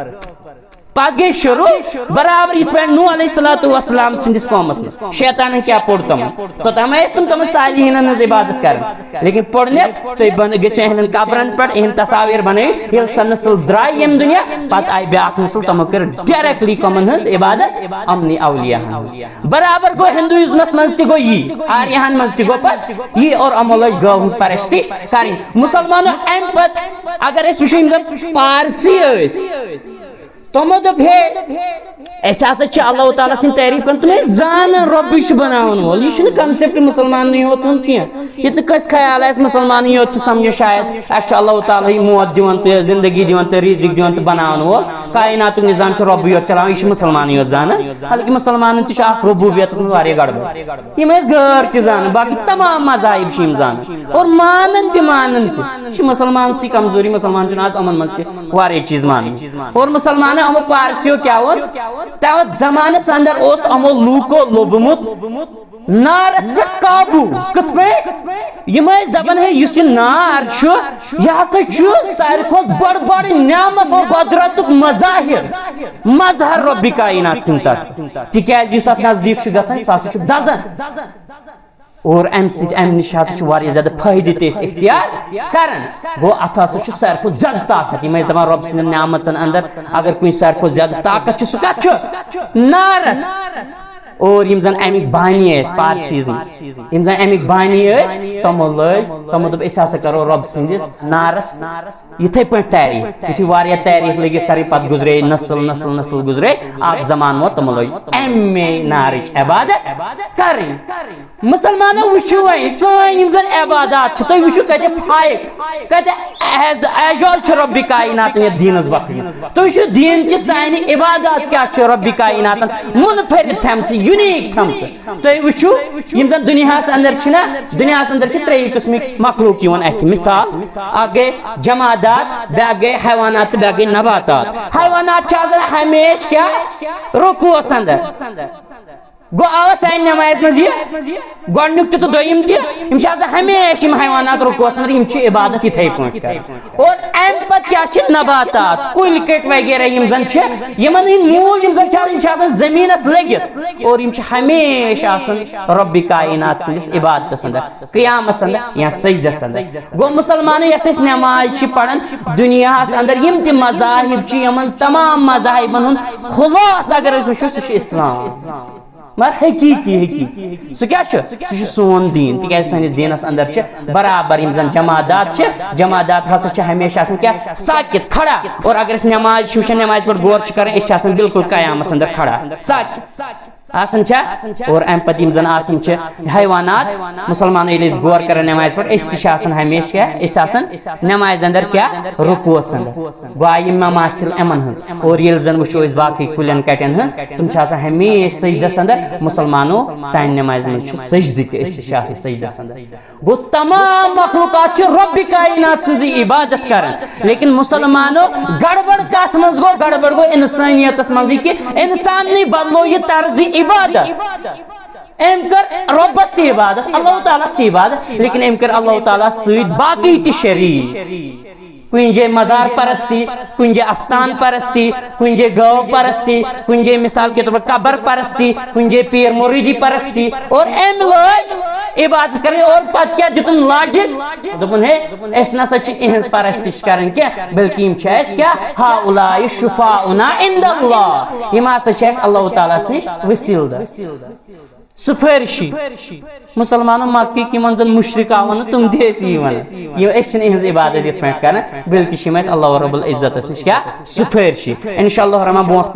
پتہٕ گٔے شروٗع، برابر یِتھ پٲٹھۍ نوح علیہ الصلوۃ والسلام سٕنٛدِس قومس منٛز شیطانن کیٛاہ پوٚر تِمن؟ توٚتام ٲسۍ تِم تِمن صالحیٖنن ہٕنٛز عبادت کران، لیکن پوٚر نہٕ تُہۍ بن-، گٔژھِو یِہنٛدٮ۪ن قبرن پٮ۪ٹھ یِہنٛدۍ تصاویر بنٲوِو، ییٚلہِ سۄ نسل درٛاے ییٚمہِ دُنیا، پتہٕ آیہِ بیٛاکھ نسل، تِمو کٔر directly کٕمن ہٕنٛز عبادت؟ یِمنٕے اولیاہن ہٕنٛز۔ برابر گوٚو ہندوازمس منٛز تہِ گوٚو یی، آریاہن منٛز تہِ گوٚو پتہٕ یی، اور یِمو لٲج گٲو ہٕنٛز پرستش کرٕنۍ۔ مسلمانو، امہِ پتہٕ اگر أسۍ وٕچھو، یِم زن پارسی ٲسۍ، تِمو دوٚپ، ہے، أسۍ ہسا چھِ اللہ تعالیٰ سٕنٛدۍ تعریٖف کران، تِم ٲسۍ زانان رۄبٕے چھُ بناون وول۔ یہِ چھُنہٕ concept مسلماننٕے یوت ہُنٛد کینٛہہ۔ یہِ تہِ کٲنٛسہِ خیال آسہِ، مسلمانٕے یوت چھُ سمجھان شاید، اَسہِ چھُ اللہ تعالیٰ ہٕے موت دِوان تہٕ زندگی دِوان تہٕ رِزِق دِوان تہٕ بناون وول۔ کائناتُک نظام چھُ رۄبٕے یوت چلاوان، یہِ چھُ مسلمانٕے یوت زانان۔ حالانکہ مسلمانن تہِ چھُ اکھ ربوبیتس منٛز واریاہ گڑبڑ۔ یِم ٲسۍ غٲر تہِ زانان، باقٕے تمام مذاہب چھِ یِم زانان اور مانان تہِ، مانان تہِ۔ یہِ چھِ مسلمان سٕے کمزوری، مسلمان چھُنہٕ آز یِمن منٛز تہِ واریاہ چیٖز مانان۔ اور مسلمان یِمو پارسیو کیٛاہ ووٚن؟ تَتھ زمانس اندر اوس یِمو لوٗکو لوٚبمُت نارس پٮ۪ٹھ قابو۔ کِتھ پٲٹھۍ؟ یِم ٲسۍ دپان، ہے، یُس یہِ نار چھُ، یہِ ہسا چھُ ساروی کھۄتہٕ بٔڑ بٔڑ نعمت اور قۄدرتُک مظاہر، مظہر رۄبِ کائنات سٕنٛدِ طرفہٕ۔ تِکیازِ یُس اتھ نزدیٖک چھُ گژھان، سُہ ہسا چھُ دزان۔ اور امہِ سۭتۍ، امہِ نِش ہسا چھُ واریاہ زیادٕ فٲیدٕ تہِ أسۍ اختیار کران۔ گوٚو، اتھ ہسا چھُ ساروی کھۄتہٕ زیادٕ طاقت۔ یِم ٲسۍ دپان، رۄب سٕنٛدٮ۪ن نعمژن اندر اگر کُنہِ ساروی کھۄتہٕ زیادٕ طاقت چھُ، سُہ کتھ چھُ؟ نارس۔ اور یِم زن امیِکۍ بانی ٲسۍ، پارسیزم، یِم زن امیِکۍ بانی ٲسۍ، تِمو لٲج، تِمو دوٚپ، أسۍ ہسا کرو رۄب سٕنٛدِس نارس یِتھے پٲٹھۍ تعریٖف۔ یُتھُے واریاہ تعریٖف لٔگِکھ کرٕنۍ، پتہٕ گُزرے نسل، نسل، نسل گُزرے، اکھ زمانہٕ ووت، تِمو لٲج امے نارٕچ عبادت کرٕنۍ۔ مسلمانو، وٕچھِو وۄنۍ، سٲنۍ یِم زن عبادات چھِ، تُہۍ وٕچھِو کتہِ فائق، کتہِ اعز-، اعجاز چھُ رۄبِ کائناتن یتھ دیٖنس بخشمُت۔ تُہۍ وٕچھِو دیٖن چہِ سانہِ عبادات کیٛاہ چھِ رۄبِ کائناتن منفرد تھٲمژٕ، unique تھٲمژٕ۔ تُہۍ وٕچھِو، یِم زن دُنیاہس اندر چھِنہ، دُنیاہس اندر چھِ ترٛیٚیہِ قٕسمٕکۍ مخلوق یِوان اَتھِ۔ مثال، اکھ گٔے جمادات، بیٛاکھ گٔے حیوانات تہٕ بیٛاکھ گٔے نباتات۔ حیوانات چھِ آسان ہمیشہِ کیٛاہ؟ رکوعس اندر۔ گوٚو، آو سانہِ نمازِ منٛز یہِ گۄڈٕنیُک تہِ تہٕ دوٚیِم تہِ، یِم چھِ آسان ہمیشہِ یِم حیوانات رکوعس اندر، یِم چھِ عبادت یِتھَے پٲٹھۍ کران۔ اور اَمہِ پتہٕ کیٛاہ چھِ؟ نباتات، کُلۍ کٔٹۍ وغیرہ یِم زن چھِ، یِمن ہٕنٛدۍ موٗل یِم زن چھِ آسان، یِم چھِ آسان زٔمیٖنس لٔگِتھ اور یِم چھِ ہمیشہِ آسان رۄبِ کائنات سٕنٛدِس عبادتس اندر، قیامس اندر یا سجدس اندر۔ گوٚو، مسلمانو، یۄس أسۍ نماز چھِ پران دُنیاہس اندر، یِم تہِ مذاہب چھِ، یِمن تمام مذاہبن ہُنٛد خلاصہٕ اگر أسۍ وٕچھو، سُہ چھُ اسلام۔ مگر حقیٖقی، حقیٖقی سُہ کیٛاہ چھُ؟ سُہ چھُ سون دیٖن، تِکیٛازِ سٲنِس دیٖنس اندر چھِ برابر یِم زن جمادات چھِ، جمادات ہسا چھِ ہمیشہِ آسان کیٛاہ؟ ساکت، کھڑا۔ اور اگر أسۍ نماز چھِ وٕچھان، نمازِ پٮ۪ٹھ غور چھِ کران، أسۍ چھِ آسان بالکل قیامس اندر کھڑا، ساکت آسان چھا؟ اور امہِ پتہٕ یِم زن آسان چھِ حیوانات، مسلمان ییٚلہِ أسۍ غور کران نمازِ پٮ۪ٹھ، أسۍ تہِ چھِ آسان ہمیشہِ کیٛاہ؟ أسۍ آسان نمازِ اندر کیٛاہ؟ رکوعس اندر۔ گوٚو، آیہِ مماثل یِمن ہٕنٛز۔ اور ییٚلہِ زن وٕچھو أسۍ باقٕے کُلٮ۪ن کٹٮ۪ن ہٕنٛز، تِم چھِ آسان ہمیشہِ سجدس اندر۔ مسلمانو، سانہِ نمازِ منٛز چھُ سجدٕ تہِ، أسۍ تہِ چھِ آسان سجدس اندر۔ گوٚو، تمام مخلوقات چھِ رۄبِ کائنات سٕنٛزٕے عبادت کران، لیکن مسلمانو، گڑبڑ کتھ منٛز گوٚو؟ گڑبڑ گوٚو انسٲنیتس منٛزٕے کہِ انساننٕے بدلو یہِ طرزِ عبادت۔ أمۍ کٔر رۄبس تہِ عبادت، اللہ تعالیٰ ہس تہِ عبادت، لیکن أمۍ کٔر اللہ تعالیٰ ہس سۭتۍ باقٕے تہِ شریٖک۔ کُنہِ جایہِ مزار پرستی، کُنہِ جایہِ استان پرستی، کُنہِ جایہِ گٲو پرستی، کُنہِ جایہِ مثال کے طور پر قبر پرستی، کُنہِ جایہِ پیر مریدی پرستی، اور امہِ لٲج عبادت کرٕنۍ۔ اور پتہٕ کیٛاہ دِتُن لاجہِ؟ دوٚپُن، ہے، أسۍ نسا چھِ اِہِنٛز پرستش کرٕنۍ کینٛہہ، بلکہِ یِم چھِ اَسہِ کیٛاہ؟ ہؤلاء شفعاؤنا عند اللہ، یِم ہسا چھِ اَسہِ اللہ تعالیٰ ہَس نِش وسیٖلہٕ دار۔ سفٲرشی۔ مسلمانو مکہٕ کہِ یِمن زن مشرک آو وننہٕ، تِم تہِ ٲسۍ یی ونان۔ یِم، أسۍ چھِنہٕ یِہٕنٛز عبادت یِتھ پٲٹھۍ کران، بلکہِ چھِ یِم اَسہِ اللہ رب العزتس نِش کیٛاہ؟ سفٲرشی۔ انشاءاللہ الرحمن برونٛٹھ